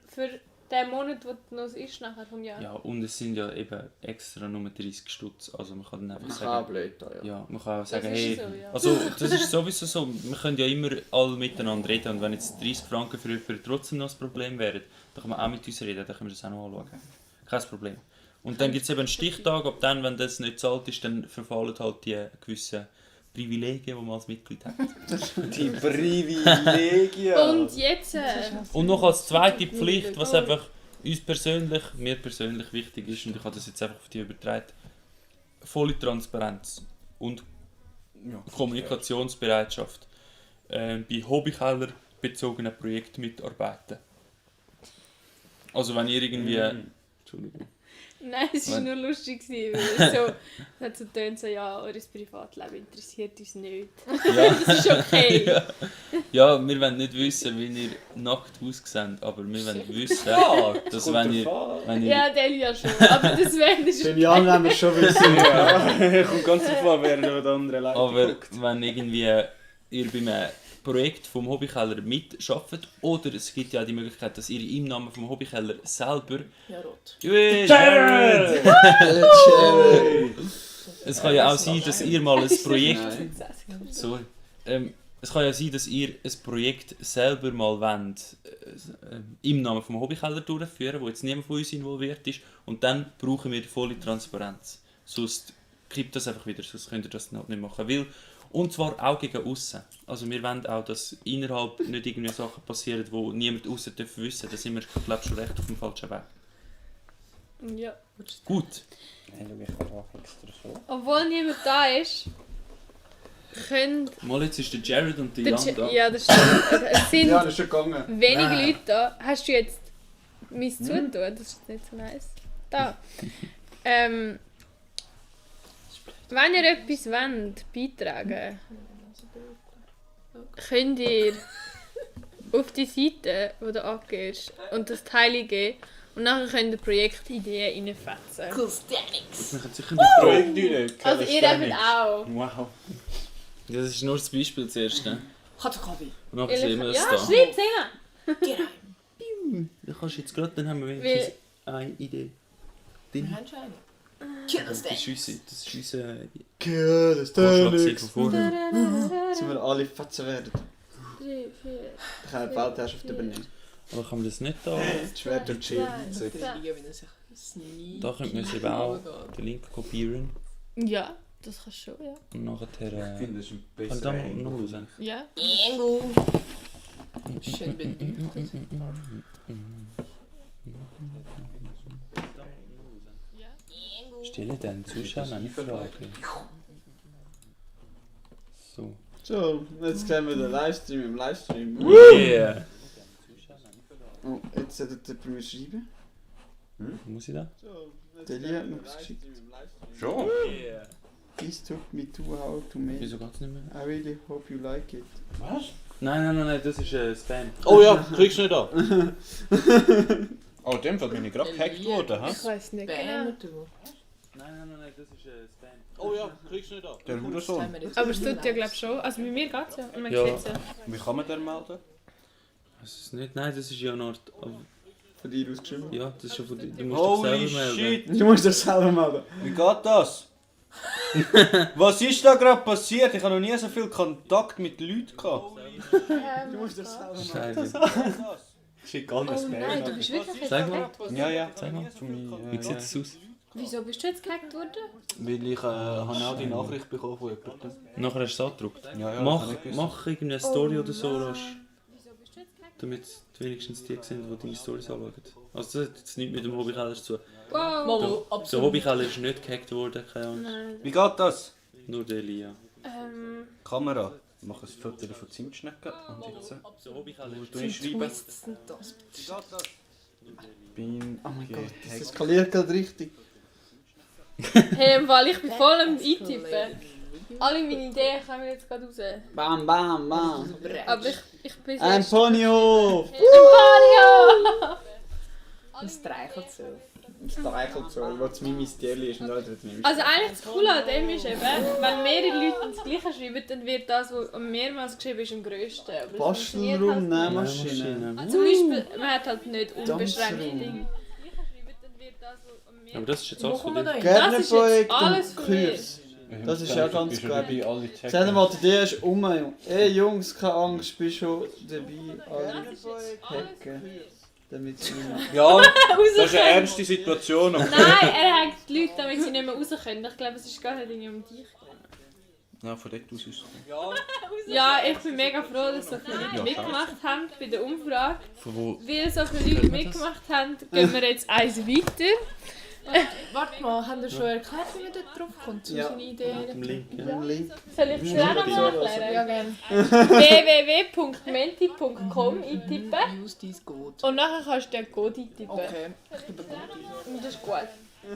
Speaker 5: den Monat, wo du noch ist, nachher vom Jahr.
Speaker 2: Ja, und es sind ja eben extra nur 30 Stutz. Also man kann dann einfach
Speaker 3: Das ist auch
Speaker 2: sagen,
Speaker 3: blöd, ja.
Speaker 2: ja, man kann auch
Speaker 5: Das
Speaker 2: sagen,
Speaker 5: ist
Speaker 2: hey,
Speaker 5: so, ja.
Speaker 2: also das ist sowieso so, wir können ja immer alle miteinander reden und wenn jetzt 30 Franken für jemanden trotzdem noch ein Problem wären, dann kann man auch mit uns reden, dann können wir das auch noch anschauen. Kein Problem. Und dann gibt es eben einen Stichtag, ab dann, wenn das nicht zahlt ist, dann verfallen halt die gewissen Privilegien, die man als Mitglied hat.
Speaker 4: Die Privilegien!
Speaker 5: Und jetzt...
Speaker 2: Und noch als zweite Pflicht, was einfach uns persönlich, mir persönlich wichtig ist, und ich habe das jetzt einfach auf die übertragen, volle Transparenz und Kommunikationsbereitschaft bei Hobbykeller bezogenen Projekten mitarbeiten. Also wenn ihr irgendwie... Entschuldigung.
Speaker 5: Nein, es war
Speaker 2: Wenn-
Speaker 5: nur lustig, gewesen, weil es so, es hat so tönt so, ja, euer Privatleben interessiert uns nicht.
Speaker 2: Ja.
Speaker 5: Das ist okay.
Speaker 2: Ja, wir wollen nicht wissen, wie ihr nackt ausseht, aber wir wollen wissen, dass wenn ihr... Wenn ihr
Speaker 5: Ja, Delia schon, aber das wäre nicht
Speaker 3: Beim Jan haben wir schon wissen. Ja.
Speaker 4: Kommt ganz drauf an, wer der andere Leute
Speaker 2: Aber
Speaker 4: guckt.
Speaker 2: wenn irgendwie ihr bei einem Projekt vom Hobbykeller mitarbeitet oder es gibt ja auch die Möglichkeit, dass ihr im Namen vom Hobbykeller selber...
Speaker 6: Ja, rot.
Speaker 2: Jared! Es kann ja auch sein, dass ihr mal ein Projekt...
Speaker 3: Nein.
Speaker 2: Sorry. Es kann ja sein, dass ihr ein Projekt selber mal wollt, im Namen vom Hobbykeller durchführen, wo jetzt niemand von uns involviert ist. Und dann brauchen wir volle Transparenz. Sonst kippt das einfach wieder, sonst könnt ihr das nicht machen. Weil, und zwar auch gegen aussen. Also wir wollen auch, dass innerhalb nicht irgendwie Sachen passieren, die niemand aussen wissen darf. Da sind wir, glaube ich, schon recht auf dem falschen Weg.
Speaker 5: Ja.
Speaker 2: Gut.
Speaker 4: Hey, schau, ich habe auch extra so.
Speaker 5: Obwohl niemand da ist, können...
Speaker 2: Mal jetzt ist der Jared und der Jan da.
Speaker 5: Ja, das stimmt. Es sind
Speaker 3: Ja, das ist schon gegangen.
Speaker 5: wenige Leute da. Hast du jetzt mein Zutun? Das ist nicht so nice. Da. Wenn ihr etwas wollt, beitragen könnt ihr auf die Seite, die du angehst, und das Teil geben. Und nachher könnt ihr Projektideen reinfetzen.
Speaker 6: Calisthenics.
Speaker 2: Wir können sicher nicht Pro.
Speaker 3: Projektidee.
Speaker 5: Also ihr habt auch.
Speaker 3: Wow.
Speaker 2: Das ist nur das Beispiel zuerst. Ne?
Speaker 6: Katakabi.
Speaker 2: Und nachher sehen wir es
Speaker 5: Ja,
Speaker 2: da.
Speaker 5: schreib's rein.
Speaker 6: Genau.
Speaker 2: Da kannst du jetzt gerade, dann haben wir
Speaker 5: Weil-
Speaker 2: wenigstens eine Idee.
Speaker 6: Wir
Speaker 2: Ding.
Speaker 6: haben schon eine.
Speaker 2: Das ist unser
Speaker 3: Cool, das
Speaker 2: Vorschlag
Speaker 3: ist
Speaker 2: von vorher.
Speaker 3: Sind wir alle fetzen werden.
Speaker 5: 3, 4,
Speaker 3: Ich kann eine Feldherrschaft übernehmen.
Speaker 2: Aber kann man das nicht da?
Speaker 3: Das Schwert und Schild.
Speaker 6: So liegen, wenn er sich sneaky
Speaker 2: Da könnte man es eben auch
Speaker 6: runtergeht.
Speaker 2: den Link kopieren.
Speaker 5: Ja, das kannst du schon, ja.
Speaker 2: Und nachher...
Speaker 4: Ich finde, das ist ein
Speaker 2: Kann
Speaker 4: besserer
Speaker 2: da
Speaker 4: Angle.
Speaker 2: noch raus?
Speaker 5: Ja.
Speaker 6: Ingo. Schön beleuchtet.
Speaker 2: Stelle den Zuschauern eine Frage. So.
Speaker 3: So, jetzt sehen wir den Livestream im Livestream.
Speaker 2: Yeah!
Speaker 3: Oh, jetzt solltet ihr bei mir schreiben.
Speaker 2: Muss ich da?
Speaker 3: Der Lia hat noch was geschickt.
Speaker 4: Schon?
Speaker 3: Please took me to how to make.
Speaker 2: Wieso geht's nicht mehr?
Speaker 3: I really hope you like it.
Speaker 4: Was?
Speaker 2: Nein, das ist Spam.
Speaker 7: Oh ja, kriegst du nicht an. Oh, in dem Fall bin ich gerade gehackt worden, hä?
Speaker 5: Ich weiß nicht genau.
Speaker 6: Bam, du.
Speaker 2: Nein, das ist Spam.
Speaker 7: Oh ja, kriegst du nicht an. Der
Speaker 6: Das
Speaker 7: Hurensohn.
Speaker 6: haben wir jetzt
Speaker 5: Aber es
Speaker 6: nicht
Speaker 5: tut ja,
Speaker 6: live.
Speaker 5: glaube ich, schon. Also bei mir geht es ja. Und man
Speaker 2: Ja.
Speaker 5: sieht es ja.
Speaker 7: Wie kann man den melden?
Speaker 2: Das ist nicht, nein, das ist ja eine Art...
Speaker 3: Von dir ausgeschrieben.
Speaker 2: Ja, das ist schon von dir. Du musst dich
Speaker 7: Holy
Speaker 2: selber melden.
Speaker 7: shit,
Speaker 3: Du musst das selber melden.
Speaker 7: wie geht das? Was ist da gerade passiert? Ich habe noch nie so viel Kontakt mit Leuten gehabt.
Speaker 3: Du musst das selber melden.
Speaker 2: Scheiße.
Speaker 7: Was ist das?
Speaker 3: Schick alles
Speaker 5: Oh nein, du bist wirklich jetzt
Speaker 2: Sag mal.
Speaker 5: gehackt.
Speaker 7: Ja, ja.
Speaker 2: Sag mal. Wie sieht es aus?
Speaker 5: Wieso bist du jetzt gehackt worden?
Speaker 7: Weil ich habe auch die Nachricht bekommen von jemandem.
Speaker 2: Nachher hast du es angedruckt.
Speaker 7: Ja, ja,
Speaker 2: Mach,
Speaker 7: das habe ich gewusst.
Speaker 2: mach irgendeine Story oder so, Rasch,
Speaker 5: Wieso bist du jetzt gehackt?
Speaker 2: damit es wenigstens die sind, die deine Stories anschauen. Also das hat jetzt nichts mit dem Hobbykeller zu tun.
Speaker 5: Wow.
Speaker 6: Momo,
Speaker 2: Der
Speaker 6: absolut.
Speaker 2: Hobbykeller ist nicht gehackt worden, keine Angst.
Speaker 5: Nein.
Speaker 7: Wie geht das?
Speaker 2: Nur der Elia.
Speaker 7: Kamera. Ich mache ein Foto von Zimtschnecken und jetzt
Speaker 2: Der Hobbykeller ist
Speaker 7: du schreiben.
Speaker 6: Twists sind das.
Speaker 7: Wie geht das? Bin
Speaker 3: Oh mein Gott, das
Speaker 7: gehackt.
Speaker 3: eskaliert gerade richtig.
Speaker 5: Hey, weil ich bin voll am Eintippen. Alle meine Ideen kommen jetzt gerade raus.
Speaker 3: Bam, bam, bam.
Speaker 5: Aber ich bin
Speaker 3: Ein
Speaker 5: sehr...
Speaker 3: Ponyhof!
Speaker 5: Mario!
Speaker 6: Ein Streichelt so.
Speaker 3: Das streichelt so, wo das Mimi Stierli ist und alle dort nimmst.
Speaker 5: Also eigentlich das Coole an dem ist eben, wenn mehrere Leute das Gleiche schreiben, dann wird das, was am mehrmals geschrieben ist, am grössten. Aber das funktioniert
Speaker 3: Bastelraum,
Speaker 5: halt
Speaker 3: Nähmaschine.
Speaker 5: nicht. Zum Beispiel, man hat halt nicht unbeschränkte
Speaker 3: Dampfraum.
Speaker 5: Dinge.
Speaker 2: Aber das ist jetzt
Speaker 6: Wo
Speaker 2: alles von
Speaker 6: kommen wir
Speaker 2: dir.
Speaker 6: da hin?
Speaker 5: Das ist
Speaker 3: Gärtnerprojekt
Speaker 5: jetzt alles
Speaker 3: und
Speaker 5: von mir.
Speaker 3: Kurs. Das ist ja ganz gut.
Speaker 7: Bei alle
Speaker 3: Sag dir mal, die Idee ist um, Junge. Ey Jungs, keine Angst, bist schon dabei. Alle hacken. Damit sie nicht mehr...
Speaker 7: Ja, das ist eine ernste Situation.
Speaker 5: Nein, er hackt die Leute, damit sie nicht mehr raus können. Ich glaube, es ist gar nicht irgendwie um dich.
Speaker 7: Ja, von dort aus ist es.
Speaker 5: Ja, ich bin mega froh, dass so viele Leute mitgemacht haben bei der Umfrage.
Speaker 2: Von wo?
Speaker 5: Weil so viele Leute mitgemacht haben, gehen wir jetzt eins weiter.
Speaker 6: Warte mal, haben wir schon erklärt, wie man dort drauf kommt zu
Speaker 3: Ja.
Speaker 6: seinen Ideen?
Speaker 2: Mit dem Link, ja.
Speaker 3: Ein Link.
Speaker 5: Soll ich es dir auch noch mal
Speaker 6: Ja,
Speaker 5: erklären?
Speaker 6: gerne.
Speaker 5: www.menti.com eintippen
Speaker 6: Use dies gut.
Speaker 5: und nachher kannst du den Code eintippen.
Speaker 6: Okay, ich gebe gut ein.
Speaker 5: Und das ist gut.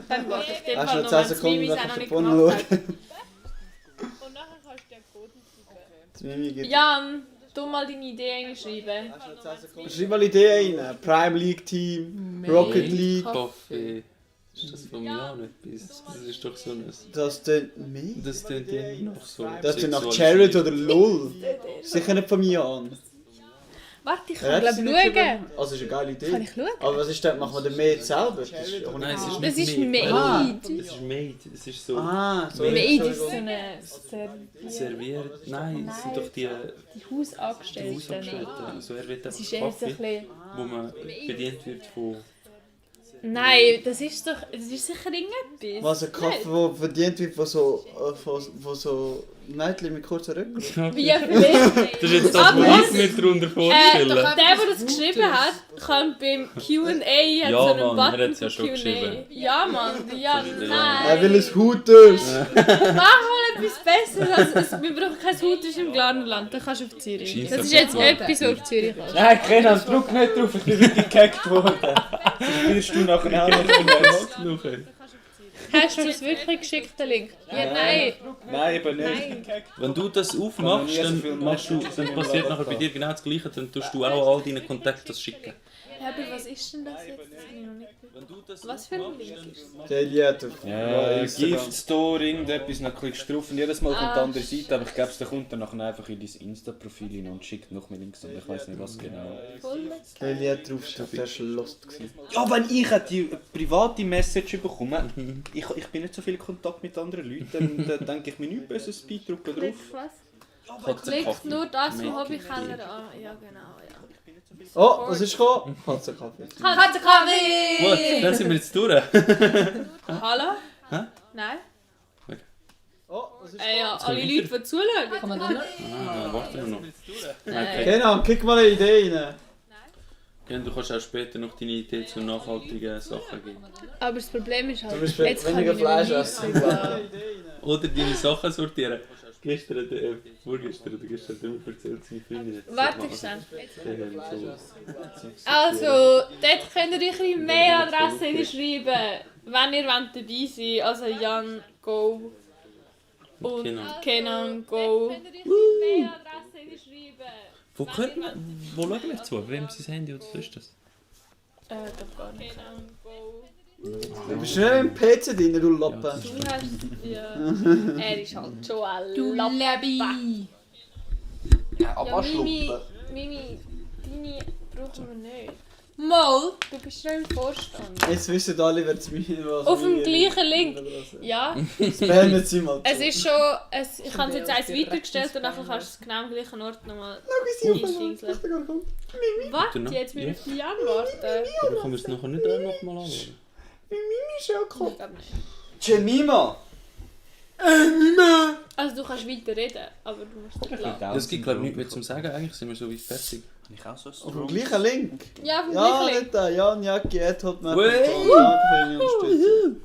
Speaker 5: Dann warte ich den
Speaker 3: Hast
Speaker 5: Fall
Speaker 3: du
Speaker 5: noch,
Speaker 3: noch
Speaker 5: wenn
Speaker 3: 10
Speaker 5: es
Speaker 3: Sekunden,
Speaker 5: Mimis
Speaker 3: dann
Speaker 5: auch noch
Speaker 3: kannst du
Speaker 5: nicht
Speaker 3: Porno
Speaker 5: gemacht
Speaker 3: schauen.
Speaker 5: hat. Und nachher kannst du den Code eintippen.
Speaker 3: Das Mimi gibt...
Speaker 5: Jan, du mal deine Idee einschreiben.
Speaker 3: Schreib mal Ideen rein. Prime League Team, Rocket League.
Speaker 2: Kaffee. Ist das von mir auch nicht bis? Das ist doch so ein...
Speaker 3: Das tönt mehr.
Speaker 2: Das tönt ja noch so...
Speaker 3: Das tönt nach Jared oder LOL. Sicher nicht von mir an.
Speaker 5: Warte, ich
Speaker 3: Ja,
Speaker 5: kann
Speaker 3: das
Speaker 5: glaube
Speaker 3: ist nicht
Speaker 5: schauen.
Speaker 3: so- Also, ist eine geile Idee.
Speaker 5: Kann ich schauen?
Speaker 3: Aber was ist das? Machen wir den Made selber? Das ist auch
Speaker 2: Nein, es ist
Speaker 5: Das
Speaker 2: nicht
Speaker 5: ist
Speaker 2: made.
Speaker 5: made.
Speaker 2: Das ist made. Es ist so...
Speaker 3: Ah, so.
Speaker 5: Made ist so
Speaker 3: Entschuldigung.
Speaker 5: eine
Speaker 2: Serviert... Nein, es sind doch die
Speaker 5: die Hausangestellten.
Speaker 2: Hausangestellten. Also er wird
Speaker 5: Es
Speaker 2: einfach
Speaker 5: ist eher so ein
Speaker 2: Kaffee,
Speaker 5: bisschen...
Speaker 2: wo man bedient wird von
Speaker 5: Nein, das ist sicher irgendetwas.
Speaker 8: Was, ein Kaffee, der verdient wird von so Mädchen mit kurzen Rücken?
Speaker 5: Wie vielleicht?
Speaker 2: Das ist jetzt das,
Speaker 5: Aber
Speaker 2: was ich mir darunter vorstelle.
Speaker 5: Der das geschrieben hat, kann beim Q&A
Speaker 2: Ja,
Speaker 5: so einen
Speaker 2: Mann, er
Speaker 5: Button
Speaker 2: hat's ja schon
Speaker 5: Q&A.
Speaker 2: geschrieben.
Speaker 5: Ja, Mann. Ja,
Speaker 2: Das ist der
Speaker 5: nein.
Speaker 8: Er will ein Hooters!
Speaker 5: Mach mal etwas Besseres. Wir brauchen kein Hooters im Glarnerland, dann kannst du auf Zürich.
Speaker 2: Scheiss
Speaker 5: Das
Speaker 2: auf
Speaker 5: ist
Speaker 2: die
Speaker 5: jetzt
Speaker 2: Zunge.
Speaker 5: etwas, was auf Zürich kannst.
Speaker 7: Nein, Kenan, drück nicht drauf, ich bin wirklich gehackt worden. Das wirst du nachher auch noch vergessen.
Speaker 5: Hast du es wirklich geschickt, den Link? Ja, nein.
Speaker 7: Nein, eben nicht.
Speaker 5: Nein.
Speaker 2: Wenn du das aufmachst,
Speaker 7: Kann man nie so
Speaker 2: dann,
Speaker 7: viel
Speaker 2: machst du,
Speaker 7: machen.
Speaker 2: dann passiert nachher bei dir genau das Gleiche, dann tust du auch all deinen Kontakten das schicken.
Speaker 5: Ja, aber was ist denn das jetzt? Das habe ich noch nicht gehört.
Speaker 2: Wenn du das
Speaker 5: Was für ein Link ist das?
Speaker 8: Der Eliette.
Speaker 7: Ja, Gift Store, irgendetwas, dann klickst du drauf und jedes Mal kommt
Speaker 5: Ah,
Speaker 7: die andere Seite, aber ich glaube, der kommt dann nachher einfach in dein Insta-Profil hin und schickt noch mehr Links und ich weiß nicht was genau.
Speaker 5: Voll nett.
Speaker 8: Der Eliette draufsteht, der war lost.
Speaker 7: Ja, wenn ich die private Message bekomme, ich bin nicht so viel in Kontakt mit anderen Leuten, dann denke ich mir nichts Besseres, Speeddrucken drauf.
Speaker 5: Klick was?
Speaker 2: Katzenkaffee.
Speaker 5: Klickt nur das vom Hobbykeller an. Ja, genau, ja.
Speaker 8: Oh, was ist gekommen? Katzenkaffee.
Speaker 6: Katzenkaffee!
Speaker 2: Gut, dann sind wir jetzt durch.
Speaker 5: Hallo?
Speaker 2: Hä?
Speaker 5: Nein?
Speaker 8: Oh, was ist
Speaker 5: Ja, alle Leute, die zuschauen.
Speaker 6: Kann man dann noch?
Speaker 2: Warte noch.
Speaker 5: Nein.
Speaker 8: Kenan, kick mal eine Idee rein.
Speaker 2: Du kannst auch später noch deine Idee zu nachhaltigen Sachen geben.
Speaker 5: Aber das Problem ist halt,
Speaker 8: Du bist
Speaker 5: jetzt kann
Speaker 8: weniger
Speaker 5: ich nicht mehr
Speaker 8: Fleisch essen.
Speaker 5: liefern.
Speaker 2: Oder deine Sachen sortieren. Gestern, vorgestern oder gestern hat er mir erzählt, seine Freundin hat
Speaker 5: Warte schnell.
Speaker 2: so.
Speaker 5: Also, dort könnt ihr eure Mailadresse hinschreiben, wenn ihr dabei sein wollt. Also Jan, go. Und Kenan, go.
Speaker 2: Wo schauen wir zu? Wem sein Handy oder so ist das?
Speaker 5: Da gar nicht.
Speaker 8: Du bist schnell im PC drin, du Lappen.
Speaker 5: Du hast, ja. Er ist halt schon ein
Speaker 6: Du
Speaker 5: Lappen.
Speaker 6: Lebi!
Speaker 5: Ja, Mimi, deine brauchen wir nicht.
Speaker 6: Mal!
Speaker 5: Du bist schon im Vorstand.
Speaker 8: Jetzt wissen alle, wer es mir was.
Speaker 5: Auf dem gleichen Link. Ja,
Speaker 8: Spammen Sie mal.
Speaker 5: es ist schon. Ich habe es jetzt eins weitergestellt und dann kannst du es genau am gleichen Ort nochmal einschießen. Warte, jetzt müssen wir auf die Jan warten.
Speaker 2: Oder können wir es nachher nicht auch noch mal anschauen?
Speaker 8: Mimi schon gekommen.
Speaker 5: Ich glaube nicht.
Speaker 7: Jemima!
Speaker 5: Also du kannst weiter reden, aber du musst nicht lachen.
Speaker 2: Es gibt glaube ich nichts mehr zum Sagen, eigentlich sind wir so weit fertig.
Speaker 7: Habe ich auch so
Speaker 8: Auf dem gleichen Link.
Speaker 5: Ja, auf dem
Speaker 8: Ja,
Speaker 5: gleichen Link.
Speaker 8: nicht der. Jan, Jacki, Hotmap.
Speaker 2: Wey.
Speaker 8: Danke für Ihre Unterstützung.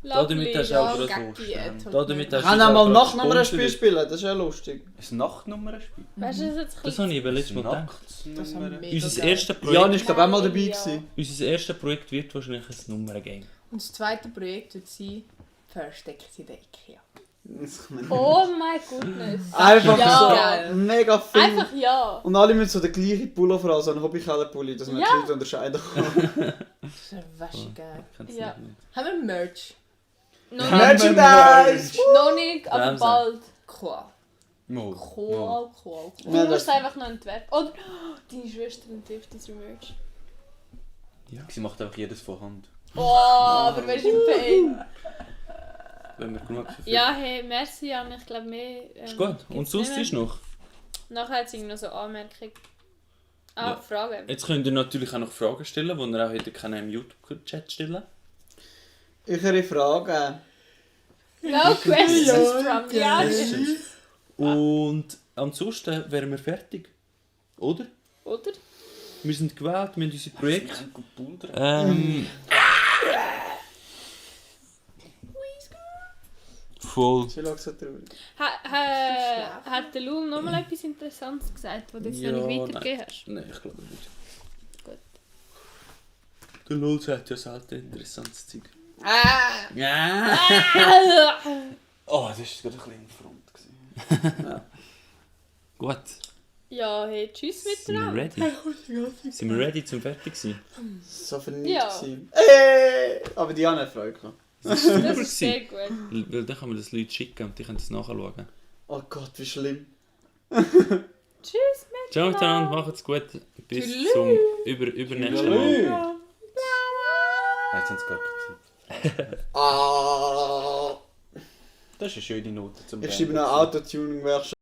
Speaker 2: Damit hast du auch
Speaker 6: Ja,
Speaker 2: gerade
Speaker 6: Gaggi,
Speaker 2: Damit hast
Speaker 8: Wir können auch mal Nachtnummern-Spiel spielen, das ist ja lustig.
Speaker 7: Ein Nachtnummernspiel?
Speaker 5: Weißt du, das jetzt
Speaker 2: Das habe ich eben letztes Mal gedacht.
Speaker 6: Das haben wir mega
Speaker 2: Unser
Speaker 6: geil.
Speaker 2: erstes
Speaker 8: Jan
Speaker 2: Projekt,
Speaker 8: ist glaube ich auch mal dabei
Speaker 5: Ja.
Speaker 8: gewesen.
Speaker 2: unser erstes Projekt wird wahrscheinlich ein Nummern-Game.
Speaker 6: Und das zweite Projekt wird sein Versteckt in der Ikea.
Speaker 5: Oh mein Goodness.
Speaker 8: Einfach
Speaker 6: Ja.
Speaker 8: so mega viel.
Speaker 5: Einfach ja.
Speaker 8: Und alle müssen so den gleichen Pullover an, so einen Hobbykeller-Pulli, dass man
Speaker 5: Ja.
Speaker 8: die Leute unterscheiden kann.
Speaker 6: Das ist wasch geil.
Speaker 5: Ja.
Speaker 6: Haben wir Merch?
Speaker 5: Noch nicht,
Speaker 8: Merchandise!
Speaker 5: noch nicht, aber
Speaker 2: Bremse.
Speaker 5: bald.
Speaker 6: Cool.
Speaker 7: Mal.
Speaker 6: Cool.
Speaker 5: Du
Speaker 8: Ja,
Speaker 5: musst
Speaker 8: das-
Speaker 5: es einfach noch entwerfen. Oder deine Schwester entwirft das Merch.
Speaker 7: Sie macht einfach jedes von Hand.
Speaker 5: Oh, aber wer ist im Pain?
Speaker 2: Wenn wir genug verfügen.
Speaker 5: Ja, hey, merci Jan, ich glaube mehr.
Speaker 2: Ist gut. Und
Speaker 5: gibt's
Speaker 2: sonst
Speaker 5: nicht mehr.
Speaker 2: ist noch.
Speaker 5: Nachher hat es noch so Anmerkungen.
Speaker 2: Ja.
Speaker 5: Fragen.
Speaker 2: Jetzt könnt ihr natürlich auch noch Fragen stellen, die ihr auch hätte können im YouTube-Chat stellen.
Speaker 8: Eure Fragen.
Speaker 5: No questions from the audience.
Speaker 2: Und ansonsten wären wir fertig. Oder?
Speaker 5: Oder?
Speaker 2: Wir sind gewählt, wir haben unser Projekt. Voll.
Speaker 8: Sie schaut so traurig.
Speaker 5: Hat der Lul noch mal etwas Interessantes gesagt, was du jetzt
Speaker 2: Ja,
Speaker 5: noch nicht weitergegeben hast?
Speaker 2: Nein, ich glaube nicht.
Speaker 5: Gut.
Speaker 2: Der Lul sagt ja selten interessantes Zeug.
Speaker 6: Ah!
Speaker 2: Ja.
Speaker 7: Oh, das war gerade ein bisschen in Front.
Speaker 2: Gut.
Speaker 5: Ja, hey, tschüss
Speaker 2: Sind wir
Speaker 5: miteinander.
Speaker 2: ready? Sind wir ready zum fertig sein?
Speaker 8: So vernickt
Speaker 5: Ja.
Speaker 8: gewesen. Ey! Aber die Anne hat Freude gehabt.
Speaker 5: Das ist sehr gut.
Speaker 2: Weil dann kann man das Leuten schicken und die können das nachschauen.
Speaker 8: Oh Gott, wie schlimm.
Speaker 5: Tschüss
Speaker 2: Ciao miteinander, macht's gut. Bis zum übernächsten Mal.
Speaker 7: Jetzt sind sie gerade gesehen.
Speaker 8: Ah!
Speaker 7: Das ist eine schöne Note zum
Speaker 8: Ich schreibe
Speaker 7: Beenden.
Speaker 8: noch Autotuning-Workshop.